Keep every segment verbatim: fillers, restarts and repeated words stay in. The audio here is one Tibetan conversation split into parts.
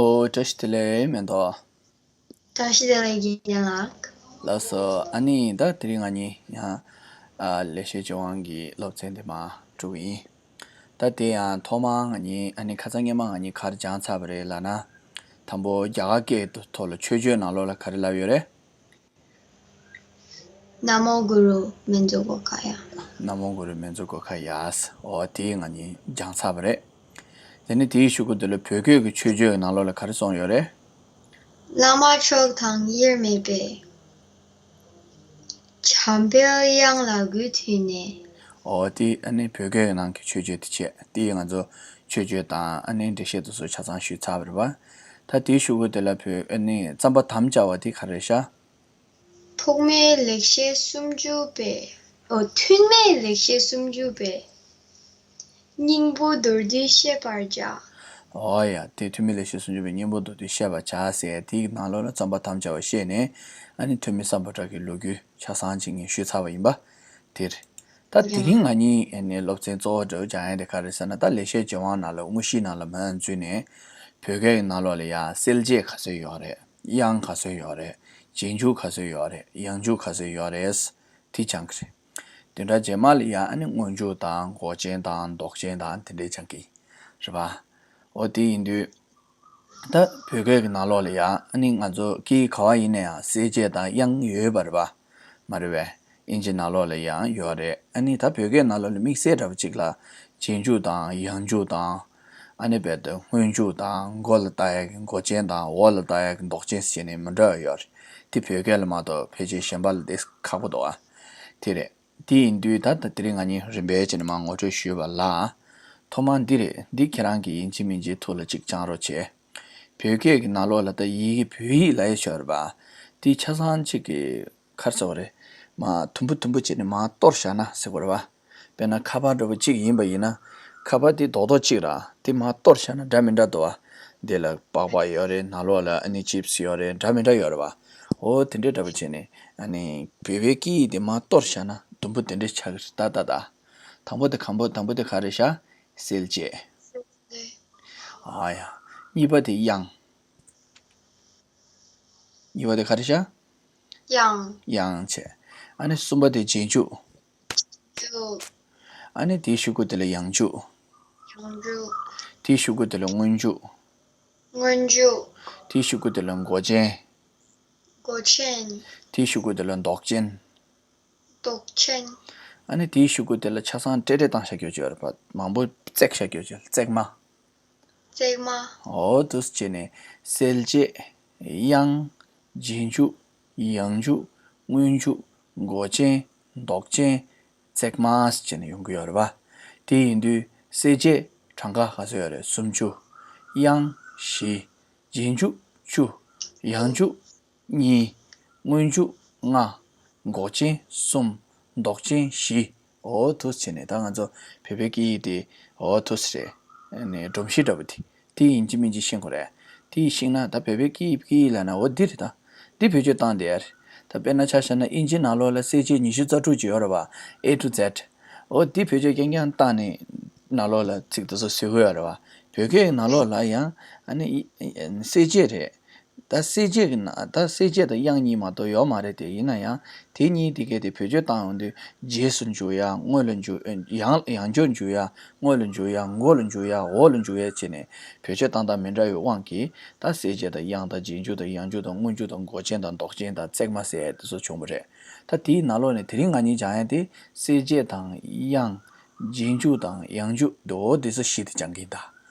ཨོ། བཀྲ་ཤིས་བདེ་ལེགས་མེ་ཏོག་བཀྲ་ཤིས་བདེ་ལེགས་རྒན་ལགས། ལགས་སོ། ཨ་ནི་ད་དེ་རིང་ང་གཉིས་ཡང་ཨ་ལེགས་བཤད་ལྗོན་དབང་གི་སློབ་ཚན་དེ་མར་འགྲོ་གི་ཡིན། ད་དེ་ཡང་ཐོག་མར་ང་གཉིས་ཨ་ནི་ཁ་སང་སྔོན་མ་ང་གཉིས་ག་རེ་སྦྱངས་ཚར་བ་རེད་ལབ་ན། དང་པོ་རྒྱ་གར་སྐད་ཐོག་ལ་མཆོད་བརྗོད་ནང་ལོགས་ལ་ག་རེ་ལབ་ཡོད་རེད། ན་མོ་གུ་རུ་མཉྫུ་གྷོ་ཥཱ་ཡ། ན་མོ་གུ་རུ་མཉྫུ་གྷོ་ཥཱ་ཡ། འོ་དེ་ང་གཉིས་སྦྱངས་ཚར་བ་རེད། དེ་ནས་དེའི་གཞུག་གུ་དེ་ལ་བོད་སྐད་ཀྱི་མཆོད་བརྗོད་ནང་ལོགས་ལ་ག་རེ་གསུངས་ཡོད་རེད། བླ་མ་མཆོག་དང་དབྱེར་མེད་པའི། འཇམ་དཔལ་དབྱངས་ལ་གུས་བཏུད་ནས། འོ་དེ་ཨ་ནི་བོད་སྐད་ཀྱི་ནང་གི་མཆོད་བརྗོད་དེ་བྱས། དེ་ང་ཚོ་མཆོད་བརྗོད་དང་ཨ་ནི་འགྲེལ་བཤད་དེ་ཚོ་ཆ་ཚང་ཞུས་ཚར་བ་རེད་པ། ད་དེའི་གཞུག་གུ་དེ་ལ་བོད་ཨ་ནི་རྩོམ་པ་དམ་བཅའ་བ་དེ་ག་རེ་རེད་ཤག་ཐོགས་མེད་ལེགས་བཤད་སུམ་ཅུ་པའི། ཨོ། ཐོགས་མེད་ལེགས་བཤད་སུམ་ཅུ་པའི། སྙིང་པོ་མདོར་བསྡུས་བཤད་པར་བྱ། ཨོ་ཡ། དེ་ཐོགས་མེད་ལེགས་བཤད་སུམ་ཅུ་པའི་སྙིང་པོ་མདོར་བསྡུས་བཤད་པར་བྱ་ཟེར་དེའི་ནང་ལོགས་ལ་རྩོམ་པ་དམ་བཅའ་བ་བཤད་ནས། ཨ་ནི་ཐོན་མི་སམ་བྷོ་ཊ་གི་ལོ་རྒྱུས་ཆ་ཚང་ཅིག་ངས་ཞུས་ཚར་བ་ཡིན་པ། དེ་རེད། ད་དེ་རིང་ང་གཉིས་ཨ་ནི་སློབ་ཚན་གཙོ་བོ་འདྲ་བོ་སྦྱང་ཡ་དེ་ག་རེ་ཟེར་ན། ད་ལེགས་བཤད་ལྗོན་དབང་ནང་ལ་དངོས་གཞིའི་ནང་ལ་མར་འཛུལ་ནས། བོད་སྐད་ཀྱི་ནང་ལོགས་ལ་ཡང་གསལ་བྱེད་ག་ཚོད་ཡོད་རེད། དབྱངས་ག་ཚོད་ཡོད་རེད། རྗེས་འཇུག་ག་ཚོད་ཡོད་རེད། ཡང་འཇུག་ག་ཚོད་ཡོད་རེད། དེ་སྦྱང་གི་རེད། བདུན་ཕྲག་རྗེས་མ་ལ་ཡང་ཨ་ནི་སྔོན་འཇུག་དང་འགོག་རྐྱེན་དང་འདོགས་རྐྱེན་དང་དེ་འདྲའི་སྦྱང་གི་རེད་པ། འོ་དེ་ཡིན་དུས། ད་བོད་སྐད་ཀྱི་ནང་ལོགས་ལ་ཡང་ཨ་ནི་ང་ཚོ་སྐད་ག་བ་ཡིན་ན་ཡང་གསལ་བྱེད་དང་དབྱངས་ཡོད་པ་རེད་པ། མ་རེད་པས། ཨིན་ཇི་ནང་ལོགས་ལ་ཡང་ཡོད་རེད། ཨ་ནི་ད་བོད་སྐད་ནང་ལོགས་ལ་དམིགས་བསལ་འདྲ་པོ་གཅིག་ལ་རྗེས་འཇུག་དང་ཡང་འཇུག་དང་། ཨ་ནི་རྦད་དེ་སྔོན་འཇུག་དང་མགོ་ལ་བཏགས་ཡག་གི་འགོག་རྐྱེན་དང་འོག་ལ་བཏགས་ཡག་གི་འདོགས་རྐྱེན་ཟེར་ནས་མི་འདྲ་བ་ཡོད་རེད། དེ་བོད་སྐད་ལ་མ་གཏོགས་ཕལ་ཆེར་གཞན་པ་ལ་དེ་ཁག་པོ་འདུག་ཨ། དེ་རེད། དེ་ཡིན་དུས་ད་ལྟ་དེ་རིང་ང་གཉིས་རིམ་པས་བྱས་ནས་མར་ངོ་སྤྲོད་ཞུས་པ་ལ། ཐོག་མར་འདི་རེད། འདི་ཁྱེད་རང་གིས་ཡིན་གཅིག་མིན་གཅིག་ཐུགས་ལ་གཅིག་བཅངས་རོགས་བྱེད། བོད་སྐད་ཀྱི་ནང་ལོགས་ལ་ད་ཡི་གེ་བོད་ཡིག་ལབ་ཡ་ཅིག་ཡོད་རེད་པ། དེ་ཆ་ཚང་གཅིག་གི་ག་རེ་ཟེར་དགོས་རེད། མར་དུམ་བུ་དུམ་བུ་བྱས་ནས་མར་གཏོར་བཞག་ན་ཟེར་དགོས་རེད་པ། དཔེར་ན་ཁ་པར་འདྲ་པོ་གཅིག་ཡིན་པ་ཡིན་ན། ཁ་པར་དེ་རྡོག་རྡོག་གཅིག་ར། དེ་མར་གཏོར་བཞག་ན་འདྲ་མི་འདྲ་འདུག་པ། འདི་ལ་པགས་པ་ཡོད་རེད། ནང་ལོགས་ལ་ཨ་ནི་ཅིབ་སི་ཡོད་རེད། འདྲ་མི་འདྲ་ཡོད་རེད་པ། འོ་དེ་འདྲའི་འདྲ་པོ་བྱས་ནས། ཨ་ནི་བོད་པའི་སྐད་ཡིག་དེ་མར་གཏོར་བཞག་ན་དུམ་བུ་དེ་འདྲ་ཆགས་ཀྱི་རེད། ད་ད་ད། དང་པོ་དེ་གང་པོ། དང་པོ་དེ་ག་རེ་ཤག་གསལ་བྱེད། ཨ་ཡ། གཉིས་པ་དེ་དབྱངས། གཉིས་པ་དེ་ག་རེ་ཤག་དབྱངས། དབྱངས་བྱས། ཨ་ནི་གསུམ་པ་དེ་རྗེས་འཇུག་འཇུག་ཨ་ནི་དེའི་གཞུག་གུ་དེ་ལ་ཡང་འཇུག་ཡང་འཇུག་དེའི་གཞུག་གུ་དེ་ལ་སྔོན་འཇུག་སྔོན་འཇུག་དེའི་གཞུག་གུ་དེ་ལ་འགོག་རྐྱེན། འགོག་རྐྱེན། དེའི་གཞུག་གུ་དེ་ལ་འདོགས་རྐྱེན། འདོགས་རྐྱེན། ཨ་ནི་དེའི་གཞུག་གུ་དེ་ལ་ཆ་ཚང་བཀྲེས་བཀྲེས་བཏང་བཞག་རྒྱུ་ཅིག་ཡོད་རེད་པ། མང་པོ་བརྩེགས་བཞག་རྒྱུ་ཅིག་བརྩེགས་མ། བརྩེགས་མ། འོ་དེ་བྱས་ནས་གསལ་བྱེད། དབྱངས། རྗེས་འཇུག་ཡང་འཇུག་སྔོན་འཇུག་འགོག་རྐྱེན། འདོགས་རྐྱེན། བརྩེགས་མ་ཟེར་བྱས་ནས་ཡོང་གི་ཡོད་རེད་པ། དེ་ཡིན་དུས་གསལ་བྱེད་གྲངས་ཀ་ག་ཚོད་ཡོད་རེད། སུམ་ཅུ། དབྱངས་བཞི། རྗེས་འཇུག་བཅུ། ཡང་འཇུག་གཉིས། སྔོན་འཇུག་ལྔ། འགོག་རྐྱེན་གསུམ། འདོགས་རྐྱེན་བཞི། འོ་དེ་བྱས་ནས་ད་ང་ཚོ་བོད་པའི་སྐད་ཡིག་དེ་འོ་དེ་རེད། ཨ་ནི་སྒྲོམ་གཞི་འདྲ་པོ་དེ། དེ་ཡིན་གཅིག་མིན་གཅིག་ཤེས་དགོས་རེད། དེ་ཤེས་ན་ད་བོད་པའི་སྐད་ཡིག་སྐད་ཡིག་ལབ་ན་འོ་འདི་རེད་ད། འདི་བེད་སྤྱོད་བཏང་བསྡད་ཡ་རེད། ད་དཔེར་ན་ཆ་བཞག་ན་ཨིན་ཇིའི་ནང་ལོགས་ལ་གསལ་བྱེད་ཉི་ཤུ་རྩ་དྲུག་ཅིག་ཡོད་རེད་པ། A to Z། འོ་འདི་བེད་སྤྱོད་རྐྱང་རྐྱང་བཏང་ནས་ནང་ལོགས་ལ་ཚིག་དེ་ཚོ་བཟོ་གི་ཡོད་རེད་པ། བོད་སྐད་ཀྱི་ནང་ལོགས་ལ་ཡང་ཨ་ནི་ཨི་ཨི་གསལ་བྱེད་རེད། ད་གསལ་བྱེད་ཀྱི་ནང་ད་གསལ་བྱེད་དང་དབྱངས་གཉིས་མ་གཏོགས་ཡོད་མ་རེད་དེ། ཡིན་ན་ཡང་དེ་གཉིས་དེ་གས་དེ་བེད་སྤྱོད་བཏང་ཡོང་དུས་རྗེས་སུ་འཇུག་ཡ། སྔོན་ལ་འཇུག་ཡང་ཡང་འཇུག་འཇུག་ཡ། སྔོན་ལ་འཇུག་ཡ། མགོ་ལ་འཇུག་ཡ། འོག་ལ་འཇུག་ཡ་བྱས་ནས་བེད་སྤྱོད་བཏང་སྟངས་མི་འདྲ་བའི་དབང་གིས་ད་གསལ་བྱེད་དང་དབྱངས་དང་རྗེས་འཇུག་དང་ཡང་འཇུག་དང་སྔོན་འཇུག་དང་འགོག་རྐྱེན་དང་འདོགས་རྐྱེན་དང་བརྩེགས་མ་ཟེར་ཡ་དེ་ཚོ་བྱུང་བ་རེད། ད་དེའི་ནང་ལོགས་ནས་དེ་རིང་ང་གཉིས་སྦྱང་ཡ་དེ་གསལ་བྱེད་དང་དབྱངས། རྗེས་འཇུག་དང་ཡང་འཇུག་འདུག་འོ་དེ་ཚོ་བཞི་དེ་སྦྱང་གི་ཡིན་ད།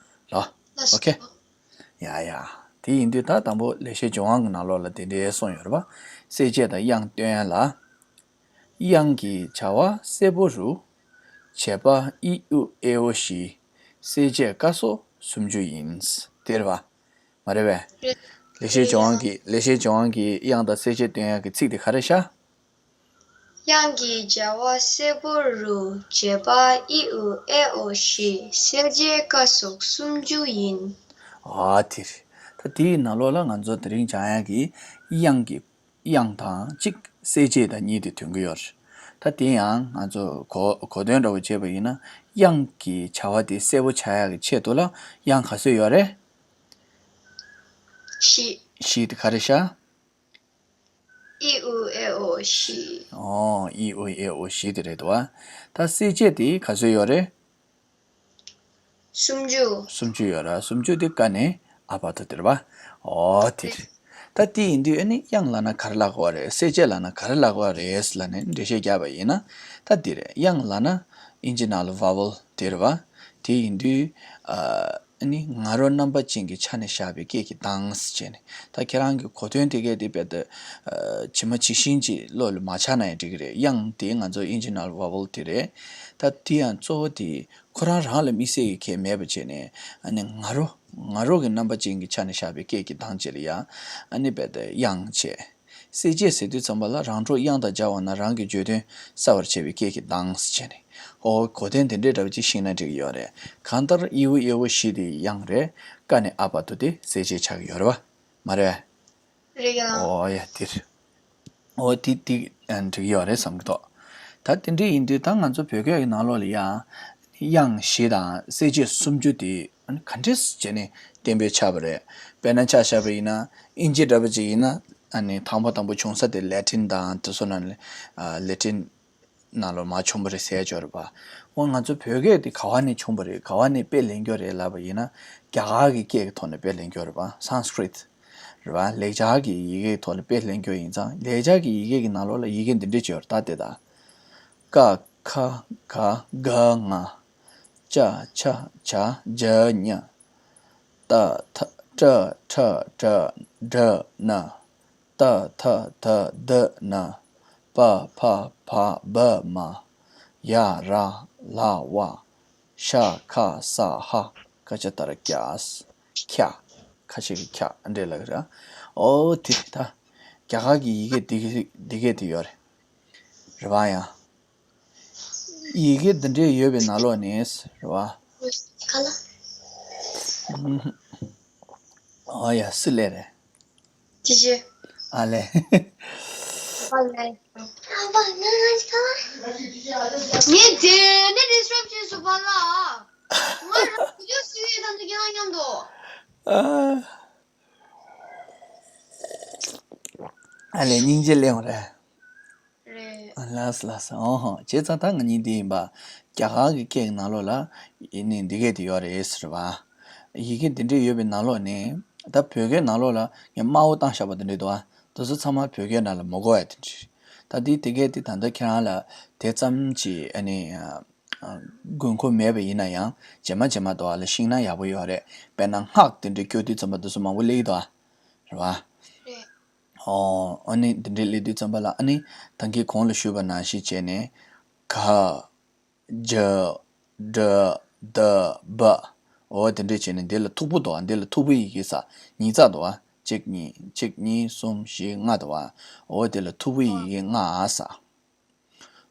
ལོ། ལགས་སོ། ཨོ་ཁེ། ཡ་ཡ། དེ་ཡིན་དུས་ད་དང་པོ་ལེགས་བཤད་ལྗོན་དབང་གི་ནང་ལོགས་ལ་དེ་འདྲའི་གསུངས་ཡོད་རེད་པ། གསལ་བྱེད་དང་དབྱངས་སྟོན་ཡ་ལ། དབྱངས་ཀྱི་བྱ་བ་གསལ་པོ་རུ། བྱེད་པ་ཨི་ཨུ་ཨེ་ཨོ་བཞི། གསལ་བྱེད་ཀ་སོགས་སུམ་ཅུ་ཡིན། དེ་རེད་པ། མ་རེད་པས། རེད། ལེགས་བཤད་ལྗོན་དབང་གི་ལེགས་བཤད་ལྗོན་དབང་གི་དབྱངས་དང་གསལ་བྱེད་སྟོན་ཡ་གི་ཚིག་དེ་ག་རེ་ཤག་དབྱངས་ཀྱི་བྱ་བ་གསལ་པོ་རུ། བྱེད་པ་ཨི་ཨུ་ཨེ་ཨོ་བཞི། གསལ་བྱེད་ཀ་སོགས་སུམ་ཅུ་ཡིན། ཨ་དེ་རེད། ད་དེའི་ནང་ལོགས་ལ་ང་ཚོ་དེ་རིང་སྦྱང་ཡ་གི་དབྱངས་ཀྱི་དབྱངས་དང་གཅིག་གསལ་བྱེད་དང་གཉིས་དེ་ཐོན་གྱི་ཡོད་རེད། ད་དེ་ཡང་ང་ཚོ་གོ་གོ་དོན་འདྲ་པོ་བྱས་པ་ཡིན་ན། དབྱངས་ཀྱི་བྱ་བ་དེ་གསལ་པོ་ཆགས་ཡག་གི་ཆེད་དུ་ལ་དབྱངས་ག་ཚོད་ཡོད་རེད། བཞི། བཞི་དེ་ག་རེ་ཤག་ཨི་ཨུ་ཨེ་ཨོ་བཞི། ཨོ། ཨི་ཨུ་ཨེ་ཨོ་བཞི་དེ་རེད་དོ། ད་གསལ་བྱེད་དེ་ག་ཚོད་ཡོད་རེད། སུམ་ཅུ། སུམ་ཅུ་ཡོད་ར། སུམ་ཅུ་དེ་ཀ་ནས་ཨ་བར་དུ་དེ་རེད་པ། ཨོ་དེ་རེད། ད་དེ་ཡིན་དུས་ཨ་ནི་དབྱངས་ལབ་ན་ག་རེ་ལབ་དགོས་རེད། གསལ་བྱེད་ལབ་ན་ག་རེ་ལབ་དགོས་རེད་ལབ་ནས་འགྲེལ་བཤད་བརྒྱབ་པ་ཡིན་ན། ད་འདི་རེད། དབྱངས་ལབ་ན་ཨིན་ཇི་ནང་ལ་vowel དེ་རེད་པ། དེ་ཡིན་དུས་ཨ་ནི་ང་རོ་རྣམ་པ་ཅན་གྱི་ཆ་ནས་བཞག་པའི་སྐད་ཀྱི་གདངས་བྱས་ནས། ད་ཁྱེད་རང་གི་གོ་དོན་དེ་གས་དེ་རྦད་དེ་ཇི་མ་ཇི་བཞིན་གྱི་བློ་ལ་མ་ཆགས་ན་ཡང་འགྲིག་གི་རེད། དབྱངས་དེ་ང་ཚོ་ཨིན་ཇི་ནང་ལ་vowel དེ་རེད། ད་དེ་ཡང་གཙོ་བོ་དེ་ཁོ་རང་རང་ལ་དམིགས་བསལ་གྱི་ཁྱད་མེད་པ་བྱས་ནས། ཨ་ནི་ང་རོ་ང་རོ་གི་རྣམ་པ་ཅན་གྱི་ཆ་ནས་བཞག་པའི་སྐད་ཀྱི་གདངས་བྱས་ལ་ཡ། ཨ་ནི་རྦད་དེ་དབྱངས་བྱས། གསལ་བྱེད་ཟེར་དུས་ཙམ་པ་ལ་རང་གྲོགས་དབྱངས་དང་སྦྱར་བ་ན་རང་གི་བརྗོད་དོན་གསལ་བར་བྱེད་པའི་སྐད་ཀྱི་གདངས་བྱས་ནས། ཨོ་གོ་དོན་དེ་འདྲའི་འདྲ་བ་ཅིག་ཤེས་ན་འགྲིག་གི་ཡོད་རེད། གང་ལྟར་ཨི་ཨུ་ཨེ་ཨོ་བཞི་དེ་དབྱངས་རེད། ཀ་ནས་ཨ་བར་དུ་དེ་གསལ་བྱེད་ཆགས་ཀྱི་ཡོད་རེད་པ། མ་རེད། རེད་ཡ། ཨོ་ཡ་དེ་རེད། ཨོ་དེ་དེ་འགྲིག་གི་ཡོད་རེད་བསམ་གྱི་འདུག་ད་དེ་འདྲ་ཡིན་དུས་ད་ང་ཚོ་བོད་སྐད་ཀྱི་ནང་ལོགས་ལ་ཡང་དབྱངས་བཞི་དང་གསལ་བྱེད་སུམ་ཅུ་དེ་ག་འདྲས་བྱས་ནས་གཏན་འབེབས་ཆགས་པ་རེད། དཔེར་ན་ཆ་བཞག་པ་ཡིན་ན་ཨིན་ཇི་འདྲ་པོ་ཅིག་ཡིན་ན། ཨ་ནི་དང་པོ་དང་པོ་བྱུང་ས་དེ་Latin དང་དེ་ཚོ་ནང་ལ་Latin ནང་ལོགས་མར་བྱུང་བ་རེད་ཟེར་ཡ་ཅིག་ཡོད་རེད་པ། འོ་ང་ཚོ་བོད་སྐད་དེ་ག་བ་ནས་བྱུང་བ་རེད། ག་བ་ནས་དཔེ་ལེན་རྒྱུ་རེད་ལབ་པ་ཡིན་ན། རྒྱ་གར་གྱི་སྐད་ཀྱི་ཐོག་ནས་དཔེ་ལེན་རྒྱུ་རེད་པ། Sanskrit རེད་པ། ལེགས་སྦྱར་གྱི་ཡི་གེའི་ཐོག་ནས་དཔེ་ལེན་རྒྱུ་ཡིན་ཙང་། ལེགས་སྦྱར་གྱི་ཡི་གེ་གི་ནང་ལོགས་ལ་ཡི་གེ་འདི་འདྲས་ཅིག་ཡོད་རེད། ད་དེ་ད། ཀ་ཁ་ག་ག་ང་། ཅ་ཆ་ཇ་ཇ་ཉ། ཏ་ཐ་ཏྲ་ཁྲ་ཏྲ་ཌ་ན། ཏ་ཐ་ད་ད་ན། པ་ཕ་བ་བ་མ། ཡ་ར་ལ་བ། ཤ་ཁ་ས་ཧ། ཀ་ཅ་ཏ་ར་ཀྱ། ཁྱ། ཁ་ཤས་ཀྱིས་ཁྱ་འདྲ་ལབ་ཀྱི་རེད། ཨོ་དེ་ད་རྒྱ་གར་གྱི་ཡི་གེ་འདི་གི་འདི་གས་དེ་ཡོད་རེད། རེད་པ། ཡང་ཡི་གེ་འདི་འདྲའི་ཡོད་པའི་ནང་ལོགས་ནས་རེད་པ། ག་ལ། ཨ་ཡ་སི་ལེ་རེད། ཅི་ཅི། ཨ་ལེ། ཨ་ལེ། ངས་དེ་ནས་རི་སི་རབ་བྱས་སུ་པ་ལ། ང་རང་བི་ཌིའོ་བཟོས་ཡོད་དམ་དུ་ཀྱང་མཉམ་དུ། ཨ། ཨ་ལེ་སྙིང་རྗེ་སླེབས་པ་རེད། རེད། ཨ་ལགས་སོ་ལགས་སོ། ཨོ་ཧོ། བྱས་ཙང་ད་ང་གཉིས་འདི་ཡིན་པ། རྒྱ་གར་གྱི་སྐད་ཀྱི་ནང་ལོགས་ལ་ཡིན་ནི་འདི་གས་དེ་ཡོད་རེད་ཟེར་བ། ཡི་གེ་འདི་འདྲས་ཡོད་པའི་ནང་ལོགས་ནས། ད་བོད་སྐད་ནང་ལོགས་ལ་ངས་དམར་པོ་བཏང་བཞག་པ་འདི་འདྲས་འདུག་ཨ། དེ་ཚོ་ཚང་མ་བོད་སྐད་ནང་ལ་མ་གོ་བ་དེ་འདྲས། ད་འདི་དེ་གས་དེ་ད་ལྟ་ཁྱེད་རང་ལ་དེ་ཙམ་གྱིས་ཨ་ནི་ཨ། དགོས་མཁོ་མེད་པ་ཡིན་ན་ཡང་རྗེས་མ་རྗེས་མ་འདུག་ཨ་ལ་ཤེས་ན་ཡག་པོ་ཡོད་རེད། དཔེར་ན་སྔགས་དེ་འདྲས་སྐྱོར་དུས་ཙམ་པ་དེ་ཚོ་མང་པོ་སླེབས་ཀྱི་འདུག་ཨ། རེད་པ། རེད། ཨོ། ཨ་ནི་འདི་འདྲའི་སླེབས་དུས་ཙམ་པ་ལ་ཨ་ནི་ད་གིན་གོང་ལ་ཞུས་པ་ནང་བཞིན་བྱས་ནས། ག་ཇ་ཌ་ད་བ། ཨོ་དེ་འདྲས་བྱས་ནས་འདི་ལ་མཐུག་པོ་འདུག་ཨ། འདི་ལ་མཐུག་པོའི་ཡི་གེ་ས་ཉིས་བརྩེགས་འདུག་ཨ། གཅིག་གཉིས་གཅིག་གཉིས་གསུམ་བཞི་ལྔ་འདུག་ཨ། ཨོ་དེ་ལ་མཐུག་པོའི་ཡི་གེ་ལྔ་ཨ་ས།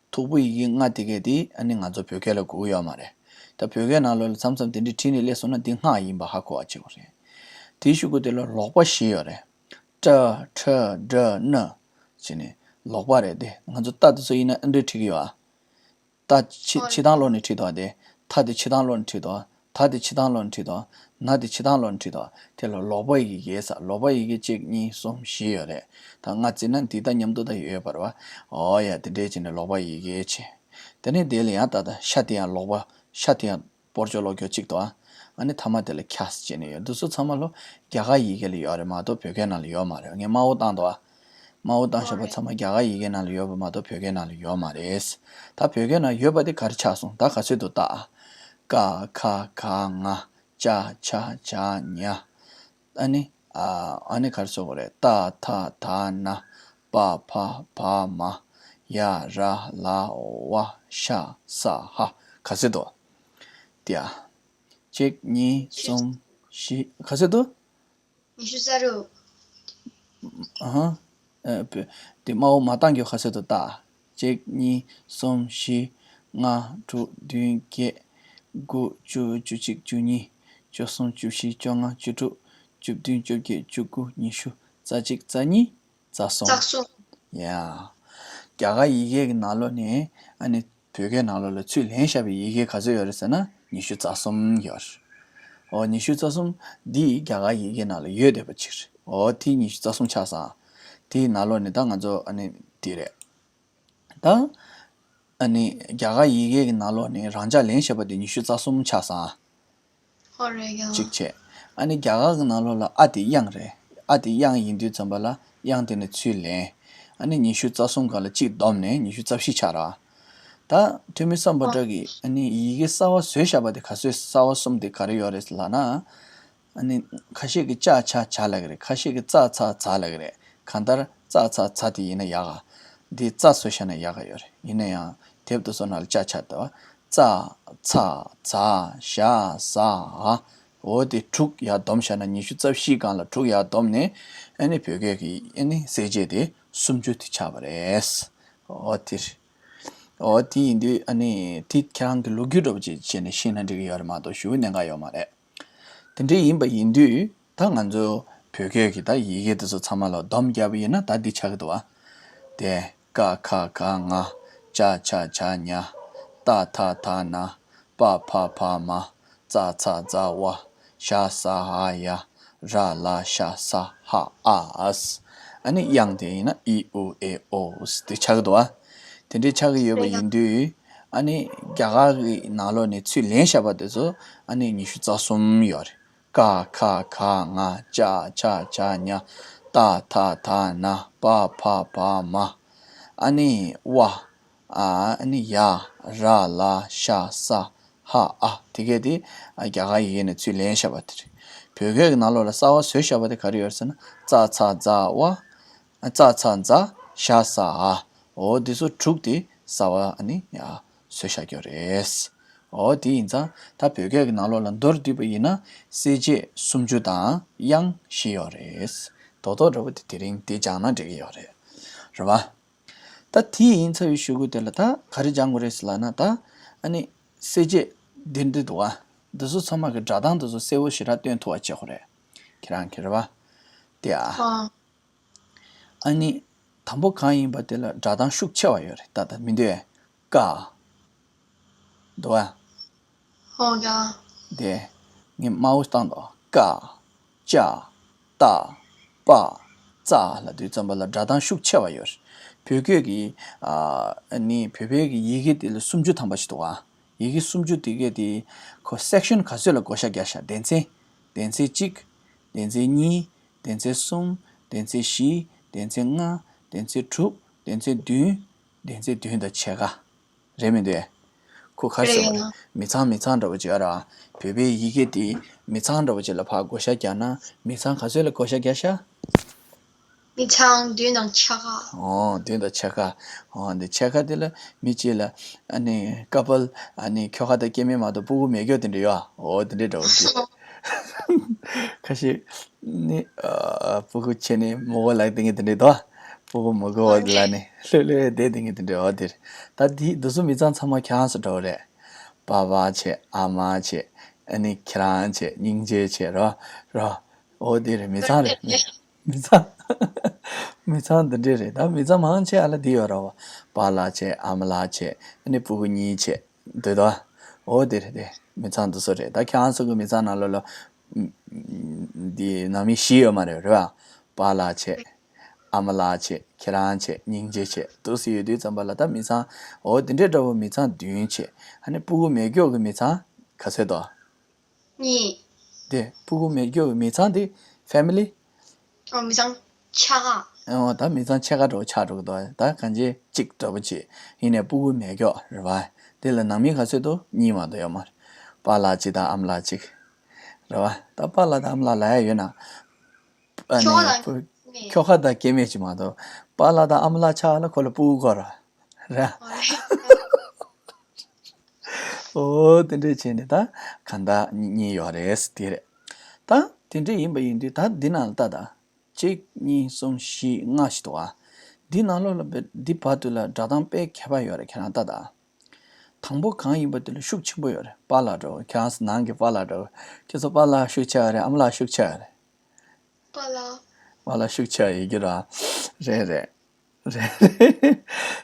མཐུག་པོ་ཡི་གེ་ལྔ་དེ་གས་དེ་ཨ་ནི་ང་ཚོ་བོད་སྐད་ལ་དགོས་ཀྱི་ཡོད་མ་རེད། ད་བོད་སྐད་ནང་ལོགས་ལ་མཚམས་མཚམས་དེ་འདྲའི་བྲིས་ནས་སླེབས་སོང་ན་འདི་སྔགས་ཡིན་པ་ཧ་གོ་བ་བྱེད་དགོས་རེད། དེའི་གཞུག་གུ་དེ་ལ་ལོག་པ་བཞི་ཡོད་རེད། ཏྲ་ཁྲ་ཌ་ན་བྱས་ནས་ལོག་པ་རེད་དེ། ང་ཚོ་ཏ་དེ་ཚོ་ཡིན་ན་ཨ་འདྲས་བྲིས་ཀྱི་ཡོད་ཨ། ཏ་ཕྱི་ཕྱི་ཐང་ལོག་ནས་བྲིས་འདུག་ཨ་དེ། ཐ་དེ་ཕྱི་ཐང་ལོག་ནས་བྲིས་འདུག་ཨ། ད་དེ་ཕྱི་ཐང་ལོག་ནས་བྲིས་འདུག་ཨ། ན་དེ་ཕྱི་ཐང་ལོག་ནས་བྲིས་འདུག་ཨ། དེ་ལ་ལོག་པ་ཡི་གེ་ཟེར། ལོག་པ་ཡི་གེ་གཅིག་གཉིས་གསུམ་བཞི་ཡོད་རེད། ད་ལྔ་བརྩིས་ན་འདི་ད་མཉམ་དུ་ད་ཡོད་པ་རེད་པ། ཨོ་ཡ་དེ་འདྲས་བྱས་ནས་ལོག་པ་ཡི་གེ་བྱས། དེ་ནས་དེ་ལ་ཡང་ད་ལྟ་ཤ་དེ་ཡང་ལོག་པ། ཤ་དེ་ཡང་སྤོར་སྦྱོར་ལོག་སྦྱོར་གཅིག་འདུག་ཨ། ཨ་ནི་ཐ་མ་དེ་ལ་ཁྱ་ཟེར་བྱས་ནས་ཡོད། འདི་ཚོ་ཚང་མ་ལོ་རྒྱ་གར་ཡི་གེ་ལ་ཡོད་རེད་མ་གཏོགས་བོད་སྐད་ནང་ལ་ཡོད་མ་རེད། ངས་དམར་པོ་བཏང་འདུག་ཨ། དམར་པོ་བཏང་བཞག་པ་ཚང་མ་རྒྱ་གར་ཡི་གེ་ནང་ལ་ཡོད་པ་མ་གཏོགས་བོད་སྐད་ནང་ལ་ཡོད་མ་རེད། ད་བོད་སྐད་ནང་ཡོད་པ་དེ་ག་རེ་ཆགས་སོང་། ད་ག་ཚོད་འདུག་ལྟ་ཨ། ཀ་ཁ་ག་ང་། ཅ་ཆ་ཇ་ཉ། ཨ་ནི་ཨ་ཨ་ནི་ག་རེ་ཟེར་དགོས་རེད། ཏ་ཐ་ད་ན། པ་ཕ་བ་མ། ཡ་ར་ལ་ཝ་ཤ་ས་ཧ། ག་ཚོད་འདུག་ལྟ་ཨ། གཅིག་གཉིས་གསུམ་བཞི། ག་ཚོད་འདུག་ཉི་ཤུ་རྩ་དྲུག་ཨ་ཧ། ཨ་བོད་དེ་དམར་པོ་མ་བཏང་རྒྱུ་ག་ཚོད་འདུག་ལྟ། གཅིག་གཉིས་གསུམ་བཞི། ལྔ་དྲུག་བདུན་བརྒྱད། དགུ་བཅུ། བཅུ་གཅིག་བཅུ་གཉིས། བཅུ་གསུམ་བཅུ་བཞི། བཅོ་ལྔ། བཅུ་དྲུག་བཅུ་བདུན། བཅོ་བརྒྱད། བཅུ་དགུ། ཉི་ཤུ། རྩ་གཅིག་རྩ་གཉིས། རྩ་གསུམ། རྩ་གསུམ། ཡ། རྒྱ་གར་ཡི་གེ་གི་ནང་ལོགས་ནས་ཨ་ནི་བོད་སྐད་ནང་ལོགས་ལ་ཚུར་ལེན་བཞག་པའི་ཡི་གེ་ག་ཚོད་ཡོད་རེད་ཟེར་ན་ཉི་ཤུ་རྩ་གསུམ་ཡོད་རེད། འོ་ཉི་ཤུ་རྩ་གསུམ་འདི་རྒྱ་གར་ཡི་གེ་ནང་ལ་ཡོད་བསྡད་པ་ཅིག་རེད། འོ་དེ་ཉི་ཤུ་རྩ་གསུམ་ཆགས་སོང་། དེའི་ནང་ལོགས་ནས་ད་ང་ཚོ་ཨ་ནི་དེ་རེད། ད་ཨ་ནི་རྒྱ་གར་ཡི་གེ་གི་ནང་ལོགས་ནས་རང་འཇགས་ལེན་བྱས་པ་དེ་ཉི་ཤུ་རྩ་གསུམ་ཆགས་སོང་། ཨོ་རེད་ཡ། གཅིག་བྱས། ཨ་ནི་རྒྱ་གར་གྱི་ནང་ལོགས་ལ་ཨ་དེ་དབྱངས་རེད། ཨ་དེ་དབྱངས་ཡིན་དུས་ཙམ་པ་ལ་དབྱངས་དེ་ནས་ཚུར་ལེན། ཨ་ནི་ཉི་ཤུ་རྩ་གསུམ་སྒང་ལ་གཅིག་བསྡོམས་ནས་ཉི་ཤུ་རྩ་བཞི་ཆགས་ར། ད་ཐོན་མི་སམ་བྷོ་ཊ་གིས་ཨ་ནི་ཡི་གེ་གསར་བ་བཟོས་བཞག་པ་དེ་ག་ཚོད་གསར་བ་གསུམ་དེ་ག་རེ་ཡོད་རེད་ལབ་ན། ཨ་ནི་ཁ་ཤས་ཀྱིས་ཅ་ཆ་ཇ་ལབ་ཀྱི་རེད། ཁ་ཤས་ཀྱིས་ཙ་ཚ་ཛ་ལབ་ཀྱི་རེད། གང་ལྟར་ཙ་ཚ་ཛ་དེ་ཡིན་ན་ཡག་ག་འདི་ཙ་བཟོས་བཞག་ན་ཡག་ག་ཡོད་རེད། ཡིན་ན་ཡང་དེབ་དེ་ཚོ་ནང་ལ་ཅ་ཆ་དེ་བ། ཙ་ཚ་ཛ་ཞ་ཟ་འ། འོ་དེ་དྲུག་ཡར་བསྡོམས་བཞག་ན་ཉི་ཤུ་རྩ་བཞིའི་སྒང་ལ་དྲུག་ཡར་བསྡོམས་ནས་ཨ་ནི་བོད་སྐད་ཀྱི་ཨ་ནི་གསལ་བྱེད་དེ་སུམ་ཅུ་དེ་ཆགས་པ་རེད། འོ་དེ་རེད། འོ་དེ་ཡིན་དུས་ཨ་ནི་དེ་ཁྱེད་རང་གི་ལོ་རྒྱུས་འདྲ་པོ་ཅིག་བྱས་ནས་ཤེས་ན་འགྲིག་གི་ཡོད་རེད་མ་གཏོགས་ཞུ་གནད་འགག་ཡོད་མ་རེད། དེ་འདྲ་ཡིན་པ་ཡིན་དུས་ད་ང་ཚོ་བོད་སྐད་ཀྱི་ད་ཡི་གེ་དེ་ཚོ་ཚང་མ་ལ་སྡོམ་བརྒྱབ་པ་ཡིན་ན་ད་འདི་ཆགས་ཀྱི་འདུག་བ། དེ་ཀ་ཁ་ག་ང་། ཅ་ཆ་ཇ་ཉ། ཏ་ཐ་ད་ན། པ་ཕ་བ་མ། ཙ་ཚ་ཛ་ཝ། ཞ་ཟ་འ་ཡ། ར་ལ་ཤ་ས་ཧ་འ་ཨ། ཨ་ནི་དབྱངས་དེ་ཡིན་ན་ཨི་ཨུ་ཨེ་ཨོ་དེ་ཆགས་ཀྱི་འདུག་བ། དེ་འདྲའི་ཆགས་ཀྱི་ཡོད་པ་ཡིན་དུས་ཨ་ནི་རྒྱ་གར་གྱི་ནང་ལོགས་ནས་ཚུར་ལེན་བཞག་པ་དེ་ཚོ་ཨ་ནི་ཉི་ཤུ་རྩ་གསུམ་ཡོད་རེད། ཀ་ཁ་ག་ང་། ཅ་ཆ་ཇ་ཉ། ཏ་ཐ་ད་ན། པ་ཕ་བ་མ། ཨ་ནི་ཝ། ཨ་ནི་ཡ། ར་ལ་ཤ་ས་ཧ་འ། དེ་གས་དེ་རྒྱ་གར་ཡི་གེ་ནས་ཚུར་ལེན་བཞག་པ་དེ་རེད། བོད་སྐད་ཀྱི་ནང་ལོགས་ལ་གསར་བ་བཟོས་བཞག་པ་དེ་ག་རེ་ཡོད་ཟེར་ན་ཙ་ཚ་ཛ་ཝ། ཙ་ཚ་ཛ། ཞ་ཟ་འ། འོ་འདི་ཚོ་དྲུག་དེ་གསར་བ་ཨ་ནི་ཡ་བཟོས་བཞག་ཡོད་རེད། འོ་དེ་ཡིན་ཙང་ད་བོད་སྐད་ཀྱི་ནང་ལོགས་ལ་མདོར་བསྡུས་པ་ཡིན་ན་གསལ་བྱེད་སུམ་ཅུ་དང་དབྱངས་བཞི་ཡོད་རེད། རྡོག་རྡོག་འདྲ་པོ་དེ་དེ་རིང་དེ་སྦྱངས་ན་འགྲིག་གི་ཡོད་རེད། རེད་བ། ད་དེ་ཡིན་ཚར་བའི་གཞུག་གུ་དེ་ལ་ད་ག་རེ་སྦྱང་དགོས་རེད་ཟེར་ལབ་ན་ད་ཨ་ནི་གསལ་བྱེད་འདི་འདི་འདུག་ཨ། འདི་ཚོ་ཚང་མ་གི་སྒྲ་གདངས་འདི་ཚོ་གསལ་བོ་ཞེ་དྲག་སྟོན་ཐུབ་པ་བྱེད་དགོས་རེད། ཁྱེད་རང་གི་རེད་བ། དེ་ཨ། ཨ། ཨ་ནི་དང་པོ་གང་ཡིན་པ་དེ་ལ་སྒྲ་གདངས་ཤུགས་ཆེ་བ་ཡོད་རེད་ད་ད་མི་འདོད། ཀ། འདུག་ཨ། ཧོ་ཀ། དེ། ངས་མའོ་སི་བཏང་དོ། ཀ། ཅ། ཏ། པ། ཙ་ལབ་དུས་ཙམ་པ་ལ་སྒྲ་གདངས་ཤུགས་ཆེ་བ་ཡོད་རེད། བོད་སྐད་ཀྱི་ཨ་ནི་བོད་པའི་གི་ཡི་གེ་དེ་ལ་སུམ་ཅུ་ཐམ་པ་ཞིག་འདུག་ཨ། ཡི་གེ་སུམ་ཅུ་དེ་གས་དེ་ཁོ་སེག་ཤན་ག་ཚོད་ལ་བགོ་བཤའ་རྒྱག་ཤག་སྡེ་ཚན། སྡེ་ཚན་གཅིག་སྡེ་ཚན་གཉིས། སྡེ་ཚན་གསུམ། སྡེ་ཚན་བཞི། སྡེ་ཚན་ལྔ། སྡེ་ཚན་དྲུག་སྡེ་ཚན་བདུན། སྡེ་ཚན་བདུན་དང་ཕྱེད་ཀ་རེད་མི་འདུག་ཁོ་ག་རེ་ཟེར་བ་རེད། མི་ཚང་མི་ཚང་འདྲ་པོ་ཅིག་ཡོད་ར། བོད་པའི་ཡི་གེ་དེ་མི་ཚང་འདྲ་པོ་ཅིག་ལ་ཕར་བགོ་བཤའ་རྒྱག་ན་མི་ཚང་ག་ཚོད་ལ་བགོ་བཤའ་རྒྱག་ཤག་མི་ཚང་བདུན་དང་ཕྱེད་ཀ་འོ་བདུན་དང་ཕྱེད་ཀ་འོ་འདི་ཕྱེད་ཀ་དེ་ལ་མི་གཅིག་ལ་ཨ་ནི་ཀ་པལ་ཨ་ནི་ཁྱོ་ག་དང་སྐྱེ་དམན་མ་གཏོགས་སྤུ་གུ་མེད་མཁན་དེ་འདྲ་ཡོད་ཨ། འོ་དེ་འདྲ་འདྲ་པོ་ཅིག་ཁ་ཤས་ནི་ཨ་སྤུ་གུ་ཆེ་ནི་མོ་གོ་ལག་དེ་ངས་དེ་འདྲ་དོ། སྤུ་གུ་མོ་གོ་ལ་ནི་ལྷོད་ལྷོད་བསྡད་དེ་ངས་དེ་འདྲ་འོ་དེ་རེད། ད་དེ་དེ་ཚོ་མི་ཚང་ཚང་མ་ཁྱེད་རང་ཚོ་འདྲ་པོ་རེད། པ་ཕ་བྱས། ཨ་མ་བྱས། ཨ་ནི་ཁྱེད་རང་བྱས། སྙིང་རྗེ་བྱས། རོ་རོ། འོ་དེ་རེད། མི་ཚང་རེད། མི་མི་ཚང་མི་ཚང་འདི་འདྲས་རེད། ད་མི་ཚང་མང་ཆེ་ཨ་ལ་འདི་ཡོད་ར་བ། པཱ་ལགས་བྱས། ཨ་མ་ལགས་བྱས། ཨ་ནི་སྤུ་གུ་གཉིས་བྱས། འདི་དོ། འོ་དེ་རེད་དེ། མི་ཚང་འདི་ཚོ་རེད། ད་ཁྱེད་རང་ཚོ་གི་མི་ཚང་ནང་ལོགས་ལ་འདི་ནང་མི་བཞི་ཡོད་མ་རེད། རེད་བ། པཱ་ལགས་བྱས། ཨ་མ་ལགས་བྱས། ཁྱེད་རང་བྱས། སྙིང་རྗེ་བྱས། འདུག་སེ་ཡོད་དུས་ཙམ་པ་ལ་ད་མི་ཚང་འོ་དེ་འདྲས་འདྲ་བོ་མི་ཚང་བདུན་བྱས། ཨ་ནི་སྤུ་གུ་མེད་མཁན་གི་མི་ཚང་ག་ཚོད་དོ། གཉིས། དེ་སྤུ་གུ་མེད་མཁན་གི་མི་ཚང་དེ་ཕེ་མི་ལི། ཨོ་མི་ཚང་ཆ་ག་ཨོ་ད་མི་ཚང་ཕྱེད་ཀ་འདྲ་པོ་ཆགས་འགྲོ་གི་འདུག་ད་གང་ཅི་གཅིག་འདྲ་པོ་ཅིག་ཡིན་ནའི་སྤུ་གུ་མེད་མཁན་རེད་བ། དེ་ལ་ནང་མི་ག་ཚོད་འདུག་གཉིས་མ་གཏོགས་ཡོད་མ་རེད། པཱ་ལགས་གཅིག་དང་ཨ་མ་ལགས་གཅིག་རེད་བ། ད་པཱ་ལགས་དང་ཨ་མ་ལགས་ལབ་ཡ་ཡོད་ན། ཨ་ནི་ཁྱོ་ག་དང་སྐྱེ་དམན། ཁྱོ་ག་དང་སྐྱེ་དམན་ཅིག་མ་གཏོགས་པཱ་ལགས་དང་ཨ་མ་ལགས་ཆགས་ལ་ཁོ་ལ་སྤུ་གུ་དགོས་ར། ར། ཨོ་དེ་འདྲས་བྱས་ནས་ད་གང་ལྟར་གཉིས་ཡོད་རེད་དེ་རེད། ད་དེ་འདྲས་ཡིན་པ་ཡིན་དུས་ད་འདི་ནང་ལ་ལྟ་ད། གཅིག་གཉིས་གསུམ་བཞི་ལྔ་ཞིག་འདུག་ཨ། འདི་ནང་ལོགས་ལ་བེ་འདི་བར་དུ་ལ་སྒྲ་གདངས་དཔེ་ཁྱད་པར་ཡོད་རེད། ཁྱེད་རང་ལྟ་ད། དང་པོ་གང་ཡིན་པ་དེ་ལ་ཤུགས་ཆེན་པོ་ཡོད་རེད། པཱ་ལགས་འདྲ་པོ། ཁྱེད་རང་ཚོ་ནང་གི་པཱ་ལགས་འདྲ་པོ། ཁྱེད་ཚོ་པཱ་ལགས་ཤུགས་ཆེ་བ་རེད། ཨ་མ་ལགས་ཤུགས་ཆེ་བ་རེད། པཱ་ལགས། པཱ་ལགས་ཤུགས་ཆེ་བ་ཡོད་ཀྱི་ར། རེད་རེད། རེད་རེད།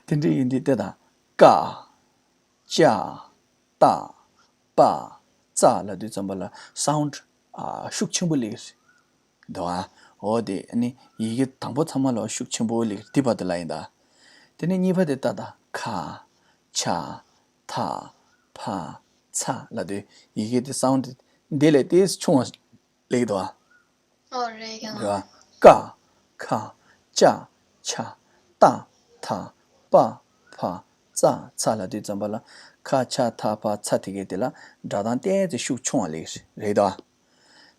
དེ་འདྲ་ཡིན་དུས་ལྟ་ད། ཀ་ཅ། ཏ། པ། ཙ་ལབ་དུས་ཙམ་པ་ལ་སའུན་ཌི་ཤུགས་ཆེན་པོ་སླེབས་ཀྱི་རེད། འདུག་ཨ། འོ་དེ་ནི་ཡི་གེ་དང་པོ་ཚང་མ་ལ་ཤུགས་ཆེན་པོ་སླེབས་ཀྱི་རེད། དེ་བར་དུ་ལ་ཡིན་ད། དེ་ནས་གཉིས་པ་དེ་ལྟ་ད། ཁ། ཆ། ཐ། ཕ། ཚ་ལབ་དུས་ཡི་གེ་དེ་སའུན་ཌི་འདི་ལས་ཏོག་ཙམ་ཆུང་བ་སླེབས་ཀྱི་འདུག་ཨ། ཨོ་རེད་ཡ། རེད་བ། ཀ། ཁ། ཅ། ཆ། ཏ། ཐ། པ། ཕ། ཙ། ཚ་ལབ་དུས་ཙམ་པ་ལ་ཁ་ཆ་ཐ་ཕ་ཚ་དེ་གའི་དེ་ལ་སྒྲ་གདངས་ཏོག་ཙམ་ཤུགས་ཆུང་བ་སླེབས་རེད་ད།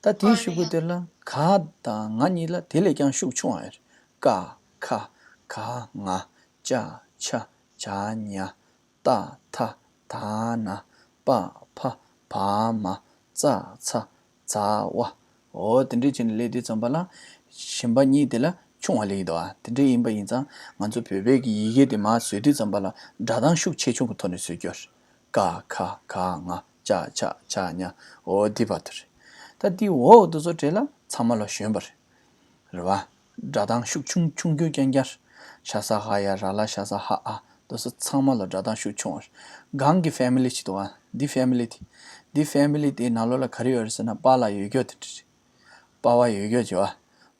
ད་དེའི་ཨོ་ཤུགས་རེད་ཀྱི་ཡ། དེ་ལ་ག་དང་ང་གཉིས་ལ་དེ་ལས་ཀྱང་ཤུགས་ཆུང་བ་ཡོད་རེད། ཀ། ཁ། ག། ང་། ཅ། ཆ། ཇ། ཉ། ཏ། ཐ། ད། ན། པ། ཕ། བ། མ། ཙ། ཚ། ཛ། ཝ། འོ་དེ་འདྲའི་བྱས་ནས་སླེབས་དུས་ཙམ་པ་ལ་གཞན་པ་གཉིས་དེ་ལ་ཆུང་བ་སླེབས་ཀྱི་འདུག་ཨ། དེ་འདྲ་ཡིན་པ་ཡིན་ཙང་ང་ཚོ་བོད་པའི་གི་ཡི་གེ་དེ་མར་བཟོས་དུས་ཙམ་པ་ལ་སྒྲ་གདངས་ཤུགས་ཆེ་ཆུང་གི་ཐོག་ནས་བཟོས་རྒྱུ་རེད། ཀ། ཁ། ག། ང་། ཅ། ཆ། ཇ། ཉ། འོ་དེ་བར་དུ་རེད། ད་དེ་འོ་དེ་ཚོ་གྲས་ལ་ཚང་མ་ལ་ཞོན་པ་རེད། རེད་བ། སྒྲ་གདངས་ཤུགས་ཆུང་ཆུང་རྒྱུ་རྐྱང་རྐྱང་། ཤ་ས་ཧ་ཡ། ར་ལ་ཤ་ས་ཧ་ཨ། དེ་ཚོ་ཚང་མ་ལ་སྒྲ་གདངས་ཤུགས་ཆུང་བ་རེད། གང་གི་ཕེ་མི་ལི་ཅིག་འདུག་ཨ། འདི་ཕེ་མི་ལི་དེ། འདི་ཕེ་མི་ལི་དེའི་ནང་ལོགས་ལ་ག་རེ་ཡོད་རེད་ཟེར་ན་པཱ་ལགས་ཡོད་རྒྱུ་དེ་འདྲ་རེད། པ་ཕ་ཡོད་རྒྱུ་བྱས་པ།